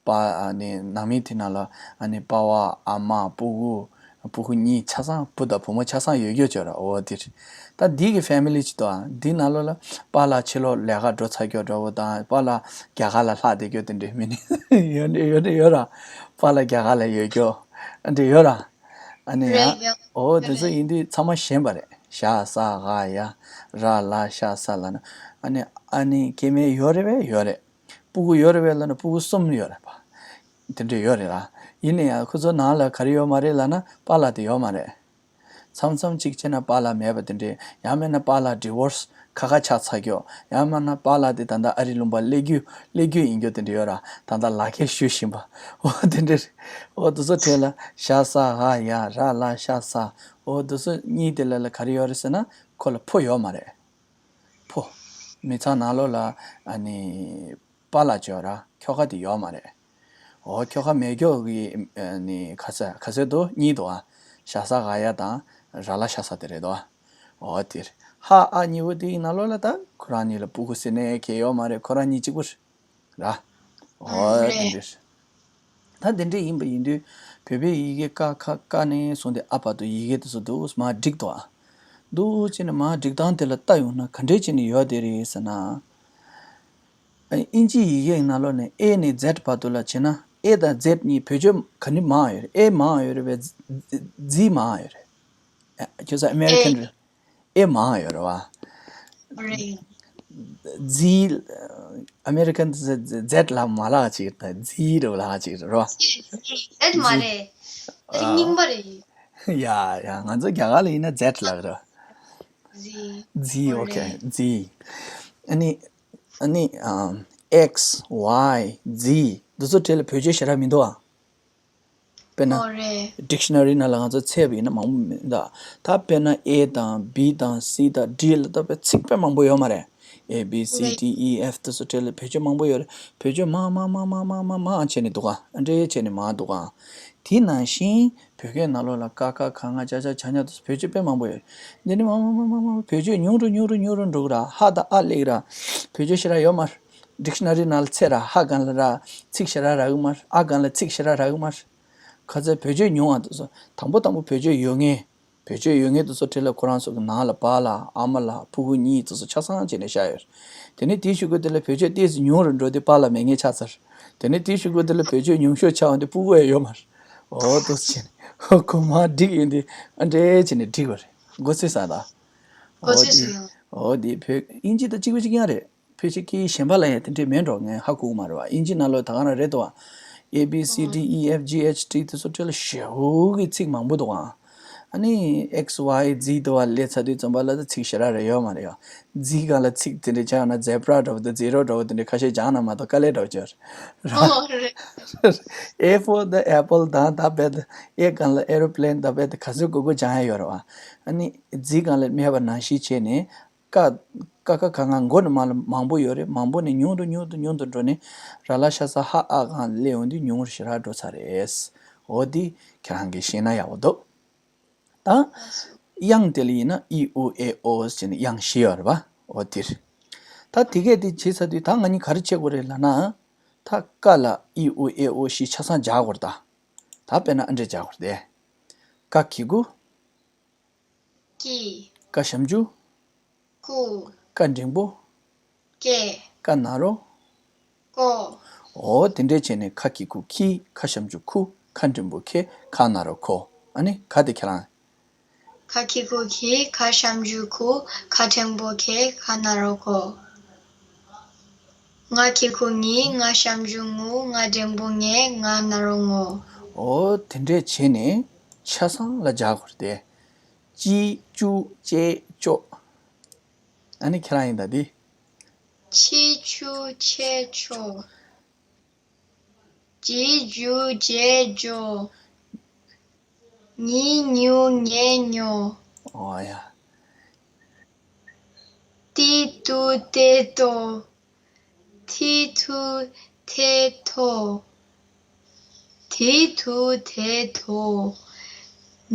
པ་ཨ་ནི་ནང་མི་དེ་ནང་ལ་ཨ་ནི་པ་ཕ། ཨ་མ། སྤུ་གུ། སྤུ་གུ་གཉིས་ཆ་ཚང་བུ་དང་བུ་མོ་ཆ་ཚང་ཡོད་རྒྱུ་བྱས་ར། འོ་དེ་རེད། ད་འདི་གི་ཕེ་མི་ལི་ཅིག་འདུག་ཨ། འདི་ནང་ལོགས་ལ་པཱ་ལགས་ཕྱི་ལོགས་ལས་ཀ་འགྲོ་ཚར་རྒྱུ་འདྲ་བོ་དང་། པཱ་ལགས་རྒྱ་གར་ལ་ལྷག་བསྡད་རྒྱུ་དེ་འདྲའི་མི་ནི་ཡོད་ནི་ཡོད་ནི་ཡོད་ར། པཱ་ལགས་རྒྱ་གར་ལ་ཡོད་རྒྱུ་ཨ་འདྲ་ཡོད་ར། ཨ་ནི་ཡ། རེད་ཡ། འོ་དེ་ཚོ་རེད། ཡིན་དུས་ཚང་མ་ཞན་པ་རེད། ཤ་ས་ཧ་ཡ། ར་ལ་ཤ་ས་ལ་ན། ཨ་ནི་ཨ་ནི་སྐྱེ་དམན་ཡོད་རེད་པས། ཡོད་རེད། སྤུ་གུ་ཡོད་རེད་པས་ལབ་ན་སྤུ་གུ་གསུམ་ཡོད་རེད་པ། དེ་འདྲ་ཡོད་རེད་ལ། ཡིན་ན་ཡང་ཁོ་ཚོ་ནང་ལ་ག་རེ་ཡོད་མ་རེད་ལབ་ན་པཱ་ལགས་དེ་ཡོད་མ་རེད། མཚམས་མཚམས་གཅིག་བྱས་ན་པཱ་ལགས་མེད་པ་དེ་འདྲས། ཡང་མིན་ན་པཱ་ལགས་ཌི་ཝོར་སི་ཁ་ཁ་ཆགས་ཚར་རྒྱུ། ཡང་མིན་ན་པཱ་ལགས་དེ་ད་ལྟ་ཨ་རིའི་ལུང་པ་སླེབས་རྒྱུ་སླེབས་རྒྱུ་ཡིན་རྒྱུ་དེ་འདྲ་ཡོད་ར། ད་ལྟ་ལག་ཁྱེར་ཞུ་བཞིན་པ། འོ་དེ་འདྲ་རེད། འོ་དེ་ཚོ་གྲས་ལ་ཤ་ས་ཧ་ཡ། ར་ལ་ཤ་ས། འོ་དེ་ཚོ་གཉིས་དེ་ལ་ལ་ག་རེ་ཡོད་རེད་ཟེར་ན་ཁོ་ལ་ཕོ་ཡོད་མ་རེད། ཕོ། མི་ཚང་ནང་ལོགས་ལ་ཨ་ནི་པཱ་ལགས་ཅིག་ཡོད་ར། ཁྱོ་ག་དེ་ཡོད་མ་རེད། འོ་ཁྱོ་ག་མེད་ཁྱོ་གི་ཨ་ནི་ག་ས་ག་ས་འདུག་གཉིས་འདུག་ཨ། ཤ་ས་ཧ་ཡ་དང་ར་ལ་ཤ་ས་དེ་རེད་འདུག་ཨ། འོ་དེ་རེད། ཧ་ཨ་གཉིས་པོ་དེ་ཡི་ནང་ལོགས་ལ་ད་ཁོ་རང་གཉིས་ལ་སྤུ་གུ་ཟེར་ནས་གང་ཡང་ཡོད་མ་རེད། ཁོ་རང་གཉིས་གཅིག་པུ་རེད། ར། འོ་རེད། དེ་འདྲ་རེད། ད་དེ་འདྲ་ཡིན་པ་ཡིན་དུས་བོད་པའི་ཡི་གེ་ཀ་ཁ་ཀ་ནས་བཟུང་སྟེ་ཨ་བར་དུ་ཡི་གེ་དེ་ཚོ་འདུག་མར་བསྒྲིགས་འདུག་ཨ། འདུག་བྱས་ནས་མར་བསྒྲིགས་སྟངས་དེ་ལ་ལྟ་ཡོང་ན་ག་འདྲས་བྱས་ནས་ཡོད་དེ་རེད་ཟེར་ན། ཨིན་ཇི་ཡི་གེ་ནང་ལོགས་ནས་ཨེ་ནས་ཛེད་བར་དུ་ལ་བྱས་ན་ཨེ་དང་ཛེད་གཉིས་བེད་སྤྱོད་ག་ནི་མང་ཡོད་རེད། ཨེ་མང་ཡོད་རེད་པས། ཛི་མང་ཡོད་རེད། ཨ་ཁྱོད་ཚོ་ཨ་མེ་རི་ཀན་རེད། ཨེ་མང་ཡོད་རེད་བ། རེད། ཛི། ཨ་མེ་རི་ཀན་ཛེད་ལ་མ་ལབ་ཅིག་རེད། ཛི་རེད་ལབ་ཅིག་རེད་བ། ཛེད་མ་རེད། རྙིང་པ་རེད། ཡ་ཡ། ང་ཚོ་རྒྱ་གར་ལ་ཡིན་ན་ཛེད་ལབ་རེད། ཛི། ཛི། ཨོ་ཁེ། ཛི། ཨ་ནི་ཨ་ནི་ཨེག་སི། ཝའི། ཛི། འདི་ཚོ་གྲས་ལ་བེད་སྤྱོད་ཞེ་དྲག་མི་འདུག་ཨ། དཔེར་ན། ཨོ་རེད། ཌིག་ཤ་ན་རི་ནང་ལ་ང་ཚོ་བཙལ་བ་ཡིན་ན་མང་པོ་མི་འདུག་ད་དཔེར་ན་ཨེ་དང་བི་དང་སི་དང་ཌི་ལ་ད་དཔེ་ཚིག་དཔེ་མང་པོ་ཡོད་མ་རེད། ཨེ་བི་སི་ཌི་ཨི་ཨེཕ་དེ་ཚོ་གྲས་ལ་བེད་སྤྱོད་མང་པོ་ཡོད་རེད། བེད་སྤྱོད་མང་མང་མང་མང་བྱས་ནས་འདུག་ག་ཨ་འདྲས་བྱས་ནས་མང་འདུག་ག་དེ་ནང་བཞིན་བོད་སྐད་ནང་ལོགས་ལ་ཀ་ཁ་ག་ང་ཅ་ཆ་ཇ་ཉ་དེ་ཚོ་བེད་སྤྱོད་དཔེ་མང་པོ་ཡོད་རེད། འདི་ནི་མང་མང་མང་མང་བེད་སྤྱོད་ཉུང་རུ་ཉུང་རུ་ཉུང་རུ་འགྲོ་གི་ར། ཧ་དང་ཨ་སླེབས་གི་ར། བེད་སྤྱོད་ཞེ་དྲག་ཡོད་མ་རེད། ཌིག་ཤ་ན་རི་ནང་ལ་འཚོལ་ར། ཧ་སྒང་ལ་ར་ཚིག་ཞེ་དྲག་རག་གི་མ་རེད། ཨ་སྒང་ལ་ཚིག་ཞེ་དྲག་རག་གི་མ་རེད། ཁ་ཚ་བེད་སྤྱོད་ཉུང་བ་དེ་ཚོ་དང་པོ་དང་པོ་བེད་སྤྱོད་ཡོད་མཁན། བེད་སྤྱོད་ཡོད་མཁན་དེ་ཚོ་གྲས་ལ་ཁོ་རང་ཚོ་གི་ནང་ལ་པཱ་ལགས་ཨ་མ་ལགས་ཕྲུ་གུ་གཉིས་དེ་ཚོ་ཆ་ཚང་བྱས་ནས་བཞག་ཡོད་རེད། དེ་ནས་དེའི་གཞུག་གུ་དེ་ལ་བེད་སྤྱོད་ཏོག་ཙམ་ཉུང་རུ་འགྲོ་དུས་པཱ་ལགས་མེད་མཁན་ཆགས་ཚར། དེ་ནས་དེའི་གཞུག་གུ་དེ་ལ་བེད་སྤྱོད་ཉུང་ཤོས་ཆགས་འོང་དུས་ཕྲུ་གུ་ཡང་ཡོད་མ་རེད། འོ་དེ་ཚོ་བྱས་ནས་ཁོ་མར་བསྒྲིགས་ཡོང་དུས་ཨ་འདྲས་བྱས་ནས་བསྒྲིགས་པ་རེད། མགོ་ཚོས་ས་དང་། མགོ་ཚོས་སོང་། འོ་དེ་བོད་ཨིན་ཇི་དང་གཅིག་པ་གཅིག་རྐྱང་རེད། ཕལ་ཆེར་སྐད་ཡིག་གཞན་པ་ལ་ཡང་དེ་འདྲས་མེད་འགྲོ། ངས་ཧ་གོ་གི་མ་རེད་བ། ཨིན་ཇི་ནང་ལོགས་ད་ག་རང་རེད་དོ། ཨེ་བི་སི་ཌི་ཨི་ཨེཕ་ཇི་ཨེཆ་ཌི་དེ་ཚོ་གྲས་ལ་ཞེ་པོ་གི་ཚིག་མང་པོ་འདུག་ཨ། ཨ་ནི་ཨེག་སི་ཝའི་ཛི་དེ་བ་སླེབས་ཚར་དུས་ཙམ་པ་ལ་ད་ཚིག་ཞེ་དྲག་རེ་ཡོད་མ་རེད་ཡ། ཛི་སྒང་ལ་ཚིག་དེ་འདྲས་སྦྱངས་ན་ཛེབ་ར་འདྲ་བོ་དང་ཛི་རོ་འདྲ་བོ་དེ་འདྲས་ཁ་ཤས་སྦྱངས་ན་མ་གཏོགས་དཀའ་ལས་འདྲ་བོ་ཅིག་ཡོད་རེད། ཨོ་རེད། ཨེ་ཕོར་ད་ཨེ་པལ་དང་ད་བེད་ཨེ་སྒང་ལ་ཨེ་རོ་པི་ལེན་ད་བེད་ག་ཚོད་དགོས་དགོས་སྦྱང་ཡ་ཡོད་རེད་བ། ཨ་ནི་ཛི་སྒང་ལ་མེད་པ་ནང་བཞིན་བྱས་ནས། ཀ། ཀ་ཁ་ག་ང་མགོ་ནས་མར་ལ་མང་པོ་ཡོད་རེད། མང་པོ་ནས་ཉུང་དུ་ཉུང་དུ་ཉུང་དུ་འགྲོ་ནས་ར་ལ་ཤ་ས་ཧ་ཨ་སྒང་སླེབས་ཡོང་དུས་ཉུང་རུ་ཞེ་དྲག་འགྲོ་ཚར་རེད། འོ་འདི་ཁྱེད་རང་གིས་ཤེས་ན་ཡག་པོ་འདུག་ད་དབྱངས་དེ་ལ་ཡིན་ན་ཨི་ཨུ་ཨེ་ཨོ་ཟེར་ནས་དབྱངས་བཞི་ཡོད་རེད་པ། འོ་དེ་རེད། ད་དེ་གས་དེ་བྱས་ཚར་དུས་ད་ང་གཉིས་ག་རེ་བྱེད་དགོས་རེད་ལབ་ན། ད་ཀ་ལ་ཨི་ཨུ་ཨེ་ཨོ་བཞི་ཆ་ཚང་སྦྱར་དགོས་རེད་ད། ད་དཔེར་ན་ཨ་འདྲས་སྦྱར་དགོས་རེད་དེ། ཀ་གི་གུ། ཀི། ཀ་ཞབས་ཀྱུ། ཀུ། ཀ་འགྲེང་བུ། ཀེ། ཀ་ན་རོ། ཀོ། འོ་དེ་འདྲས་བྱས་ནས་ཁ་གི་གུ་ཁི། ཁ་ཞབས་ཀྱུ་ཁུ། ཁ་འགྲེང་བུ་ཁེ། ཁ་ན་རོ་ཁོ། ཨ་ནི་ག་དེ་ཁྱེད་རང་། ཁ་གི་གུ་ཁི། ཁ་ཞབས་ཀྱུ་ཁུ། ཁ་འགྲེང་བུ་ཁེ། ཁ་ན་རོ་ཁོ། ང་གི་གུ་ངི། ང་ཞབས་ཀྱུ་ངུ། ང་འགྲེང་བུ་ངེ། ང་ན་རོ་ངོ། འོ་དེ་འདྲས་བྱས་ནས་ཆ་ཚང་ལ་སྦྱར་དགོས་རེད་དེ། ཅི་ཅུ་ཅེ་ཅོ། ཨ་ནི་ཁྱེད་རང་ཡིན་ད་འདི། ཆི་ཆུ་ཆེ་ཆོ། ཇི་ཇུ་ཇེ་ཇོ། ཉི་ཉུ་ཉེ་ཉོ། ཨོ་ཡ། ཏི་ཏུ་ཏེ་ཏོ། ཐི་ཐུ་ཐེ་ཐོ། དི་ཐུ་དེ་ཐོ།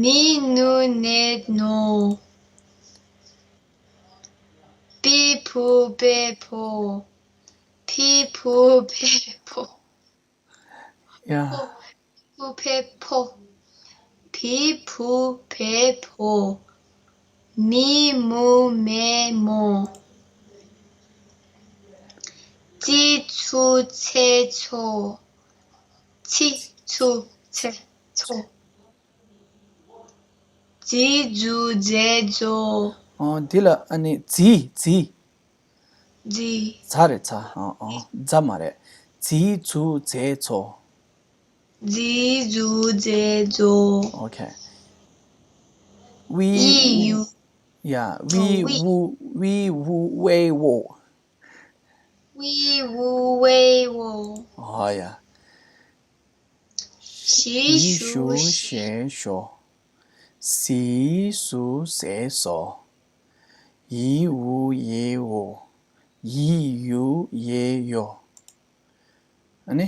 ནི་ནུ་ནེ་ནོ། པི་ཕུ་པེ་ཕོ། ཕི་ཕུ་ཕེ་ཕོ། ཡ། ཕུ་ཕུ་ཕེ་ཕོ། བི་བུ་བེ་བོ། མི་མུ་མེ་མོ། ཙི་ཚུ་ཚེ་ཚོ། ཚི་ཚུ་ཚེ་ཚོ། ཛི་ཛུ་ཛེ་ཛོ། ཨོ་འདི་ལ་ཨ་ནི་ཛི་ཛི། ཛི། ཛ་རེད་ཛ། ཨོ་ཨོ་ཛ་མ་རེད། ཛི་ཛུ་ཛེ་ཛོ། ཛི་ཛུ་ཛེ་ཛོ། ཨོ་ཁེ། ཝི། ཡི་ཡུ། ཡ། ཝི་ཝི། ཝུ་ཝི་ཝུ་ཝེ་ཝོ། ཝི་ཝུ་ཝེ་ཝོ། ཨོ་ཡ། ཞི་ཞི་ཞུ་ཞུ་ཞེ་ཞོ། ཟི་སུ་ཟེ་སོ། ཡི་ཝུ་ཡེ་ཝོ། ཡི་ཡུ་ཡེ་ཡོ། ཨ་ནི།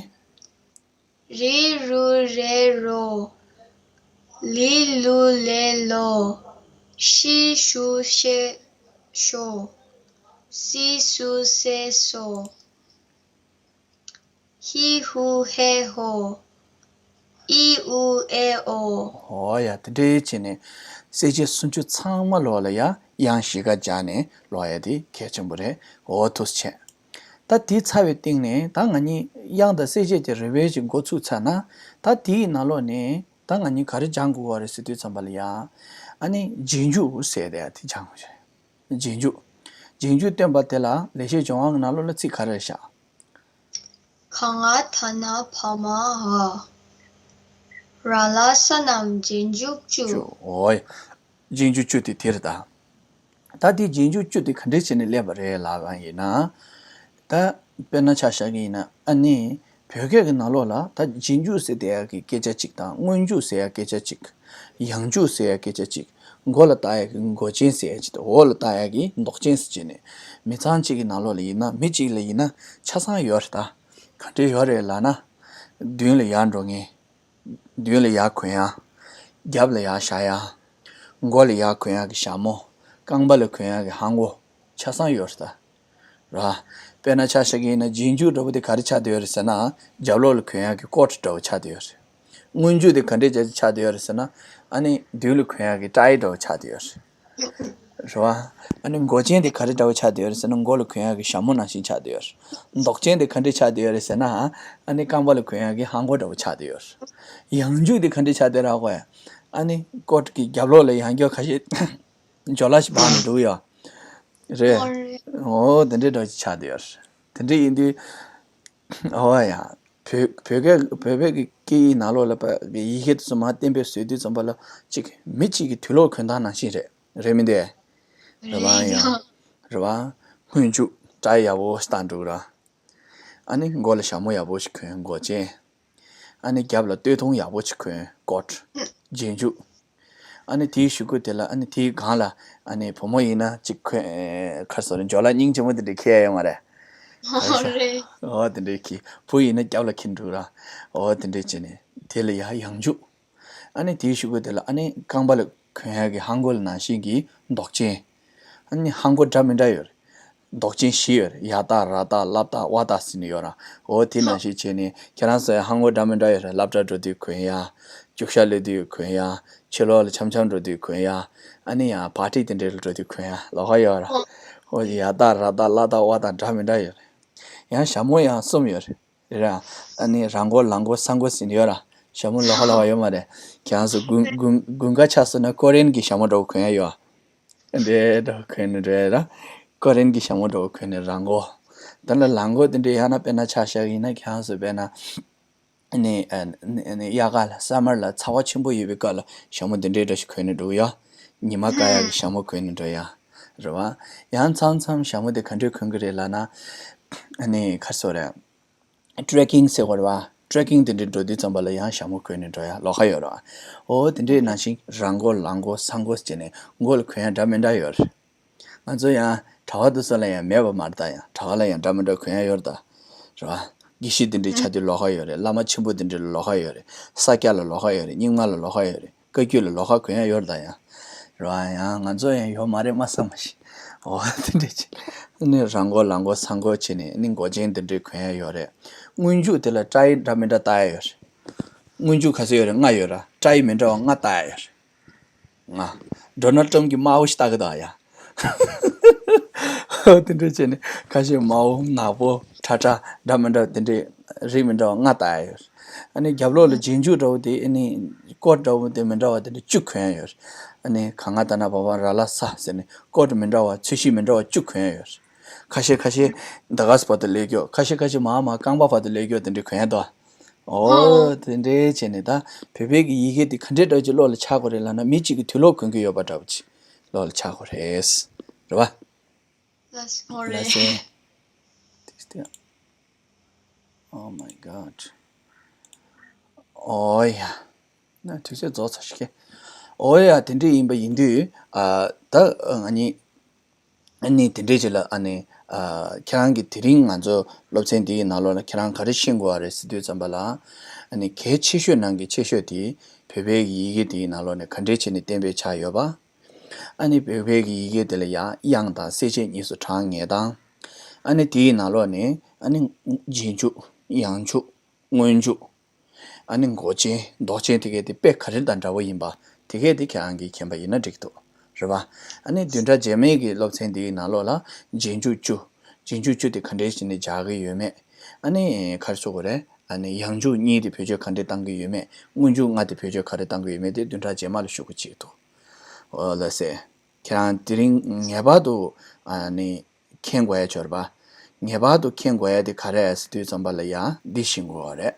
རི་རུ་རེ་རོ། ལི་ལུ་ལེ་ལོ། ཤི་ཤུ་ཤེ་ཤོ། སི་སུ་སེ་སོ། ཧི་ཧུ་ཧེ་ཧོ། ཨི་ཨུ་ཨེ་ཨོ། ཨོ་ཡ། དེ་འདྲའི་བྱས་ནས་གསལ་བྱེད་སུམ་ཅུ་ཚང་མ་ལོག་ལ་ཡ་དབྱངས་བཞི་ཀ་སྦྱར་ནས་ཀློག་ཡ་དེ་གལ་ཆེན་པོ་རེད། འོ་ཐུགས་རྗེ་ཆེ། ད་དེ་ཚར་བའི་སྟེང་ནས་ད་ང་གཉིས་དབྱངས་དང་གསལ་བྱེད་ཀྱི་རེ་བའི་ཞིག་འགོ་ཚུགས་ཚར་ན། ད་དེའི་ནང་ལོགས་ནས་ད་ང་གཉིས་ག་རེ་སྦྱང་དགོས་པ་རེད་ཟེར་དུས་ཙམ་པ་ལ་ཡ། ཨ་ནི་རྗེས་འཇུག་ཟེར་དེ་ཡ་དེ་སྦྱང་དགོས་རེད། རྗེས་འཇུག་རྗེས་འཇུག་སྟོན་པ་དེ་ལ་ལེགས་བཤད་ལྗོན་དབང་གི་ནང་ལོགས་ལ་ཚིག་ག་རེ་བཞག་ག་ང་ད་ན་བ་མ་འ། ར་ལ་ས་རྣམས་རྗེས་འཇུག་བཅུ། བཅུ། འོ་ཡ། རྗེས་འཇུག་བཅུ་དེ་དེ་རེད་ད། ད་དེ་རྗེས་འཇུག་བཅུ་དེ་ག་འདྲས་བྱས་ནས་སླེབས་པ་རེད་ལབ་པ་ཡིན་ན། ད་དཔེར་ན་ཆ་བཞག་གི་ཡིན་ན་ཨ་ནི། བོད་སྐད་ཀྱི་ནང་ལོགས་ལ་ད་རྗེས་འཇུག་ཟེར་བསྡད་ཡག་གི་སྐད་ཆ་གཅིག་དང་སྔོན་འཇུག་ཟེར་ཡག་སྐད་ཆ་གཅིག་ཡང་འཇུག་ཟེར་ཡག་སྐད་ཆ་གཅིག་མགོ་ལ་བཏགས་ཡག་གི་མགོ་ཅན་ཟེར་ཡག་གཅིག་དང་འོག་ལ་བཏགས་ཡག་གི་འདོགས་ཅན་ཟེར་བྱས་ནས། མི་ཚང་གཅིག་གི་ནང་ལོགས་ལ་ཡིན་ན་མི་གཅིག་ལ་ཡིན་ན་ཆ་ཚང་ཡོད་རེད་ད། ག་འདྲས་ཡོད་རེད་ལབ་ན། མདུན་ལ་ཡར་འགྲོ་མཁན། མདུན་ལ་ཡར་གོན་ཡག་རྒྱབ་ལ་ཡར་བཞག་ཡག་མགོ་ལ་ཡར་གོན་ཡག་གི་ཞྭ་མོ། རྐང་པ་ལ་གོན་ཡག་གི་ལྷམ་གོག་ཆ་ཚང་ཡོད་རེད་ད། ར། དཔེར་ན་ཆ་བཞག་གི་ཡིན་ན་རྗེས་འཇུག་འདྲ་པོ་དེ་ག་རེ་ཆགས་བསྡད་ཡོད་རེད་ཟེར་ན། རྒྱབ་ལོགས་ལ་གོན་ཡག་གི་ཀོ་ཊི་འདྲ་པོ་ཆགས་བསྡད་ཡོད་རེད། སྔོན་འཇུག་དེ་ག་འདྲས་ཆགས་བསྡད་ཡོད་རེད་ཟེར་ན། ཨ་ནི་མདུན་ལ་གོན་ཡག་གི་ཊའི་འདྲ་པོ་ཆགས་བསྡད་ཡོད་རེད། རེད་བ། ཨ་ནི་མགོ་ཅན་དེ་ག་རེ་འདྲ་པོ་ཆགས་བསྡད་ཡོད་རེད་ཟེར་ན་མགོ་ལ་གོན་ཡག་གི་ཞྭ་མོ་ནང་བཞིན་ཆགས་བསྡད་ཡོད་རེད། འདོགས་ཅན་དེ་ག་འདྲས་ཆགས་བསྡད་ཡོད་རེད་ཟེར་ན། ཨ་ནི་རྐང་པ་ལ་གོན་ཡག་གི་ལྷམ་གོག་འདྲ་པོ་ཆགས་བསྡད་ཡོད་རེད། ཡང་འཇུག་དེ་ག་འདྲས་ཆགས་བསྡད་རེད་གོ་ཡ། ཨ་ནི་ཀོ་ཊི་གི་རྒྱབ་ལོགས་ལ་ཡང་སྐྱར་ཁ་ཤས་ཇོ་ལ་ཞིག་བབས་ནས་འདུག་ཡ། རེད། ཨོ་རེད། ཨོ་དེ་འདྲས་འདྲ་པོ་ཆགས་བསྡད་ཡོད་རེད། དེ་འདྲས་ཡིན་དུས། ཨོ་ཡ། བོད་བོད་སྐད་བོད་བོད་ཀྱི་སྐད་ཡིག་ནང་ལོགས་ལ་པ་གི་ཡི་གེ་དེ་ཚོ་མར་གཏན་འབེབས་བཟོས་དུས་ཙམ་པ་ལ་གཅིག་མི་གཅིག་གི་དུས་ལོག་གོན་སྟངས་ནང་བཞིན་རེད། རེད་མི་འདུག་རེད་བ། ཡང་། རེད་བ། སྔོན་འཇུག་ཊའི་ཡག་པོ་ཞིག་བཏགས་འདུག་ར། ཨ་ནི་མགོ་ལ་ཞྭ་མོ་ཡག་པོ་ཞིག་གོན་མགོ་ཅན། ཨ་ནི་རྒྱབ་ལ་སྟོད་ཐུང་ཡག་པོ་ཞིག་གོན་ཀོ་ཊི། རྗེས་འཇུག་ཨ་ནི་དེའི་གཞུག་གུ་དེ་ལ་ཨ་ནི་དེའི་སྒང་ལ་ཨ་ནི་བུ་མོ་ཡིན་ན་གཅིག་གོན་ཁ་སོ་རེ་ཇོ་ལ་སྙིང་རྗེ་མོ་དེ་འདྲ་ཁྱེར་ཡོང་བ་རེད། ཨོ་རེད། ཨོ་དེ་འདྲའི་གི་བུ་ཡིན་ན་རྒྱབ་ལ་འཁྱེར་འགྲོ་ར། ཨོ་དེ་འདྲའི་བྱས་ནས་དེ་ལ་ཡ་ཡང་འཇུག་ཨ་ནི་དེའི་གཞུག་གུ་དེ་ལ་ཨ་ནི་རྐང་པ་ལ་གོན་ཡག་གི་ལྷམ་གོག་ལ་ནང་བཞིན་གྱི་འདོགས་ཅན། ཨ་ནི་ལྷམ་གོག་འདྲ་མི་འདྲ་ཡོད་རེད། འདོགས་ཅན་བཞི་ཡོད་རེད། ཡ་བཏགས་ར་བཏགས་ལ་བཏགས་ཝ་བཏགས་ཟེར་ནས་ཡོད་ར། འོ་དེ་ནང་བཞིན་བྱས་ནས་ཁྱེད་རང་ཚོ་ཡང་ཧ་ངོ་འདྲ་མི་འདྲ་ཡོད་རེད། སློབ་གྲྭ་འགྲོ་དུས་གོན་ཡ། རྒྱུགས་ཤར་སླེབས་དུས་གོན་ཡ། ཕྱི་ལོགས་ལ་འཆམ་འཆམ་འགྲོ་དུས་གོན་ཡ། ཨ་ནི་ཡང་པར་ཊི་དེ་འདྲའི་ལ་འགྲོ་དུས་གོན་ཡ་ལོགས་ཀ་ཡོད་ར། འོ་ཡ་བཏགས་ར་བཏགས་ལ་བཏགས་ཝ་བཏགས་འདྲ་མི་འདྲ་ཡོད་རེད། ཡང་ཞྭ་མོ་ཡང་གསུམ་ཡོད་རེད། རེད་ར། ཨ་ནི་ར་མགོ་ལ་མགོ་ས་མགོ་ཟེར་ནས་ཡོད་ར། ཞྭ་མོ་ལོགས་ཀ་ལོགས་ཀ་ཡོད་མ་རེད། ཁྱེད་རང་ཚོ་དགུན་དགུན་དགུན་ཁ་ཆགས་སོང་ན་ཀོ་རི་ཡན་གྱི་ཞྭ་མོ་འདྲ་བོ་གོན་ཡ་ཡོད། འདྲེ་འདྲ་གོན་ནས་འགྲོ་ཡ་ར། ཀོ་རི་ཡན་གྱི་ཞྭ་མོ་འདྲ་བོ་གོན་ནས་ར་མགོ། ད་ལ་ལ་མགོ་དེ་འདྲའི་ཡང་ན་དཔེར་ན་ཆ་བཞག་ཡིན་ན་ཁྱེད་རང་ཚོ་དཔེར་ན། ནི་ཨ་ནི་ནི་དབྱར་ཁ་ལ་སམ་མར་ལ་ཚ་བ་ཆེན་པོ་ཡོད་པའི་སྐབས་ལ་ཞྭ་མོ་འདི་འདྲའི་འདྲ་ཞིག་གོན་ནས་འགྲོ་གི་ཡོད། ཉི་མ་དཀར་ཡག་གི་ཞྭ་མོ་གོན་ནས་འགྲོ་ཡ། རེད་བ། ཡང་མཚམས་མཚམས་ཞྭ་མོ་དེ་ག་འདྲའི་གོན་གི་རེད་ལབ་ན། ཨ་ནི་ག་རེ་ཟེར་དགོས་རེད་བ། ཊེ་རེ་ཀིང་ཟེར་དགོས་རེད་བ། ཊེ་རེ་ཀིང་དེ་འདྲའི་འགྲོ་དུས་ཙམ་པ་ལ་ཡང་ཞྭ་མོ་གོན་ནས་འགྲོ་ཡ་ལོགས་ཀ་ཡོད་རེད་བ། འོ་དེ་འདྲའི་ནང་བཞིན་ར་མགོ་ལ་མགོ་ས་མགོ་ཟེར་ནས་མགོ་ལ་གོན་ཡ་འདྲ་མི་འདྲ་ཡོད་རེད། ང་ཚོ་ཡང་གྲྭ་པ་དེ་ཚོ་ལ་ཡང་མེད་པ་མ་རེད་ད། ཡང་གྲྭ་པ་ལ་ཡང་འདྲ་མི་འདྲ་གོན་ཡ་ཡོད་རེད་ད། རེད་བ། དགེ་བཤེས་དེ་འདྲའི་ཆགས་དུས་ལོགས་ཀ་ཡོད་རེད། བླ་མ་ཆེན་པོ་དེ་འདྲའི་ལོགས་ཀ་ཡོད་རེད། ས་སྐྱ་ལ་ལོགས་ཀ་ཡོད་རེད། རྙིང་མ་ལ་ལོགས་ཀ་ཡོད་རེད། བཀའ་བརྒྱུད་ལ་ལོགས་ཀ་གོན་ཡ་ཡོད་རེད་ད་ཡང་། རེད་བ། ཡང་ང་ཚོ་ཡང་ཡོད་མ་རེད་མ་བསམ་མ་ཤེས། འོ་དེ་འདྲ་བྱས་ནས་ར་མགོ་ལ་མགོ་ས་མགོ་བྱས་ནས་ནི་མགོ་ཅན་དེ་འདྲའི་གོན་ཡ་ཡོད་རེད། སྔོན་འཇུག་དེ་ལ་ཊའི་འདྲ་མི་འདྲ་བཏགས་ཡ་ཡོད་རེད། སྔོན་འཇུག་ག་ཚོད་ཡོད་རེད། ལྔ་ཡོད་ར། ཊའི་མི་འདྲ་བ་ལྔ་བཏགས་ཡ་ཡོད་རེད། ང་ཌོ་ནལ་ཊམ་གྱི་དམར་པོ་ཞིག་ལྟ་གི་འདུག་ཡ། དེ་འདྲ་བྱས་ནས་ཁ་ཤས་དམར་པོ་ནག་པོ་ཁྲ་ཁྲ་འདྲ་མི་འདྲ་དེ་འདྲའི་རིགས་མི་འདྲ་བ་ལྔ་བཏགས་ཡ་ཡོད། ཨ་ནི་རྒྱབ་ལོགས་ལ་རྗེས་འཇུག་འདྲ་བོ་དེ་ཨ་ནི་ཀོཊ་འདྲ་བོ་དེ་མི་འདྲ་བ་དེ་འདྲ་བཅུ་གོན་ཡ་ཡོད། ཨ་ནི་ག་ང་ད་ན་བ་བ་ར་ལ་ས་ཟེར་ནས་ཀོཊ་མི་འདྲ་བ་ཚོས་གཞི་མི་འདྲ་བ་བཅུ་གོན་ཡ་ཡོད། ཁ་ཤས་ཁ་ཤས་ད་ག་ས་བར་དུ་ལས་རྒྱུ། ཁ་ཤས་ཁ་ཤས་མ་མ་རྐང་པ་བར་དུ་ལས་རྒྱུ་དེ་འདྲ་གོན་ཡ་འདུག། ཨོ། ཨོ་དེ་འདྲའི་བྱས་ནས་ད་བོད་པའི་གི་ཡི་གེ་དེ་ག་འདྲའི་འདྲ་ཅིག་བློ་ལ་འཆར་དགོས་རེད་ལབ་ན། མི་གཅིག་གིས་དུས་ལོག་གོན་གི་ཡོད་པ་འདྲ་པོ་ཅིག་བློ་ལ་འཆར་དགོས་རེད། རེད་བ། ལགས་སོ། ལགས་སོ། ཏིག་ཏིག། Oh my god. ཨོ་ཡ། ན་དུས་ཚོད་རྫོགས་ཚར་ཤག་གི། ཨོ་ཡ། དེ་འདྲ་ཡིན་པ་ཡིན་དུས། ཨ་ད་ང་གཉིས། ཨ་ནི་དེ་འདྲའི་ཅིག་ལ་ཨ་ནི། ཨ་ཁྱེད་རང་གིས་དེ་རིང་ང་ཚོ་སློབ་ཚན་འདིའི་ནང་ལོགས་ལ་ཁྱེད་རང་ག་རེ་ཤེས་དགོས་པ་རེད་ཟེར་དུས་ཙམ་པ་ལ། ཨ་ནི་གལ་ཆེ་ཤོས་ནང་གི་ཆེ་ཤོས་དེ་བོད་པའི་ཡི་གེ་དེའི་ནང་ལོགས་ནས་ག་འདྲའི་བྱས་ནས་གཏན་འབེབས་ཆགས་ཡོད་པ། ཨ་ནི་བོད་པའི་ཡི་གེ་དེ་ལ་ཡང་དབྱངས་དང་གསལ་བྱེད་གཉིས་སུ་གྲངས་ངེས་དང་། ཨ་ནི་དེའི་ནང་ལོགས་ནས་ཨ་ནི་རྗེས་འཇུག། ཡང་འཇུག། སྔོན་འཇུག། ཨ་ནི་མགོ་ཅན་འདོགས་ཅན་དེ་གས་དེ་དཔེ་ག་རེ་དང་འདྲ་བོ་ཡིན་པ། དེ་གས་དེ་ཁྱེད་རང་གིས་མཁྱེན་པ་ཡིན་ན་འགྲིག་འདུག། རེད་བ། ཨ་ནི་བདུན་ཕྲག་རྗེས་མའི་གི་སློབ་ཚན་འདིའི་ནང་ལོགས་ལ་རྗེས་འཇུག་བཅུ། རྗེས་འཇུག་བཅུ་དེ་ག་འདྲས་བྱས་ནས་སྦྱར་གི་ཡོད་མེད། ཨ་ནི་ག་རེ་ཟེར་དགོས་རེད། ཨ་ནི་ཡང་འཇུག་གཉིས་དེ་བེད་སྤྱོད་ག་འདྲས་གཏང་གི་ཡོད་མེད། སྔོན་འཇུག་ལྔ་དེ་བེད་སྤྱོད་ག་རེ་གཏང་གི་ཡོད་མེད་དེ་བདུན་ཕྲག་རྗེས་མ་ལ་ཞུ་དགོས་ཀྱི་འདུག། འོ་ལགས་སེ། ཁྱེད་རང་དེ་རིང་ངེས་པར་དུ་ཨ་ནི་མཁྱེན་དགོས་ཡ་ཅིག་ཡོད་རེད་པ། ངེས་པར་དུ་མཁྱེན་དགོས་ཡ་དེ་ག་རེ་རེད་ཟེར་དུས་ཙམ་པ་ལ་ཡ་འདི་ཤེས་དགོས་པ་རེད།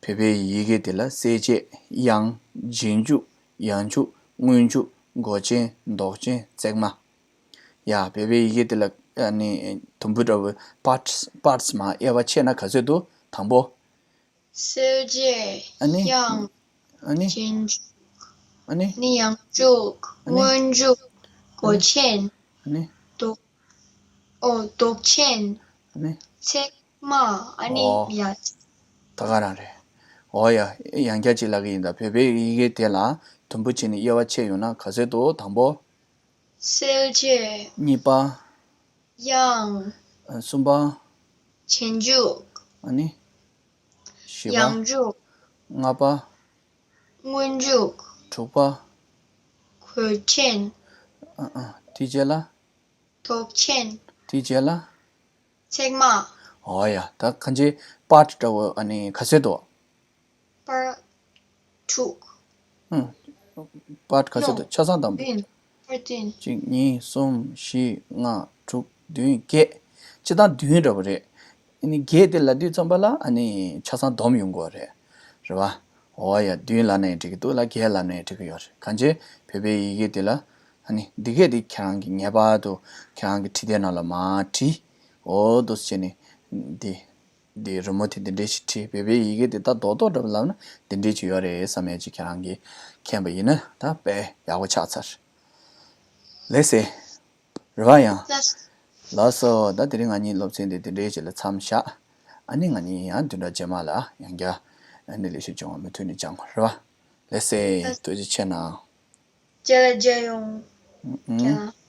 བོད་པའི་ཡི་གེ་དེ་ལ་གསལ་བྱེད། དབྱངས། རྗེས་འཇུག། ཡང་འཇུག། སྔོན་འཇུག། མགོ་ཅན། འདོགས་ཅན། བརྩེགས་མ། ཡ། བོད་པའི་ཡི་གེ་དེ་ལ་ཨ་ནི་དུམ་བུ་འདྲ་བོ་པཱརཊ་སི། པཱརཊ་སི་མར་དབྱེ་བ་ཕྱེ་ན་ག་ཚོད་འདུག། དང་པོ། གསལ་བྱེད། ཨ་ནི། དབྱངས། ཨ་ནི། རྗེས་འཇུག། ཨ་ནི། ནི་ཡང་འཇུག། ཨ་ནི། སྔོན་འཇུག། མགོ་ཅན། ཨ་ནི། འདོགས། ཨོ། འདོགས་ཅན། ཨ་ནི། བརྩེགས་མ། ཨ་ནི། ཨོ། ཡ། ད་ག་རང་རེད། ཨོ་ཡ། ཡང་བསྐྱར་ཅིག་ལབ་གི་ཡིན་ད། བོད་པའི་ཡི་གེ་དེ་ལ་དུམ་བུ་ཕྱེ་ནས་དབྱེ་བ་ཕྱེ་ཡོང་ན་ག་ཚོད་འདུག། དང་པོ། གསལ་བྱེད། གཉིས་པ། དབྱངས། ཨ། གསུམ་པ། རྗེས་འཇུག། ཨ་ནི། བཞི་པ། ཡང་འཇུག། ལྔ་པ། སྔོན་འཇུག། དྲུག་པ། མགོ་ཅན། ཨ་ཨ། དེའི་རྗེས་ལ། འདོགས་ཅན། དེའི་རྗེས་ལ། བརྩེགས་མ། ཨོ་ཡ། ད་གང་ཅི་པཱརཊ་འདྲ་བོ་ཨ་ནི་ག་ཚོད་འདུག། པཱརཊ་དྲུག། ཨང་། པཱརཊ་ག་ཚོད་འདུག། ནོ། ཆ་ཚང་དང་པོ། བདུན། པཱརཊ་བདུན། གཅིག། གཉིས། གསུམ། བཞི། ལྔ། དྲུག། བདུན། བརྒྱད། སྤྱིར་བཏང་བདུན་འདྲ་བོ་རེད། ཨ་ནི་བརྒྱད་དེ་ལབ་དུས་ཙམ་པ་ལ་ཨ་ནི་ཆ་ཚང་བསྡོམས་ཡོང་གི་ཡོད་རེད། རེད་བ། ཨོ་ཡ། བདུན་ལབ་ན་ཡང་འགྲིག་གི་འདུག་ལ། བརྒྱད་ལབ་ན་ཡང་འགྲིག་གི་ཡོད་རེད། གང་ཅི་བོད་པའི་ཡི་གེ་འདི་ལ་ཨ་ནི་འདི་གས་འདི་ཁྱེད་རང་གིས་ངེས་པར་དུ་ཁྱེད་རང་གི་ཁྲིད་དེབ་ནང་ལ་མར་བྲིས། འོ་འདུག་སེ་བྱས་ནས་འདི། འདི་རི་མོ་དེ་འདི་འདྲས་ཞིག་བྲིས། བོད་པའི་ཡི་གེ་འདི་ད་རྡོག་རྡོག་འདྲ་པོ་ལབ་ན་འདི་འདྲས་ཅིག་ཡོད་རེད་བསམ་ཡ་ཅིག་ཁྱེད་རང་གིས་མཁྱེན་པ་ཡིན་ན་ད་དཔེ་ཡག་པོ་ཆགས་ཚར། ལགས་སེ། རེད་བ་ཡང་། ལགས། ལགས་སོ། ད་དེ་རིང་ང་གཉིས་སློབ་ཚན་འདི་འདི་འདྲས་ཅིག་ལ་མཚམས་བཞག། ཨ་ནི་ང་གཉིས་ཡང་བདུན་ཕྲག་རྗེས་མ་ལ་ཡང་བསྐྱར་ཨ་ནི་ལས་གཞི་སྦྱོང་བ་མུ་མཐུད་ནས་སྦྱང་དགོས་རེད་བ། ལགས་སེ། ལགས། ཐུགས་རྗེ་ཆེ་གནང་། རྗེས་ལ་མཇལ་ཡོང་། ཨུ་ཨུ། རྗེས་ལ།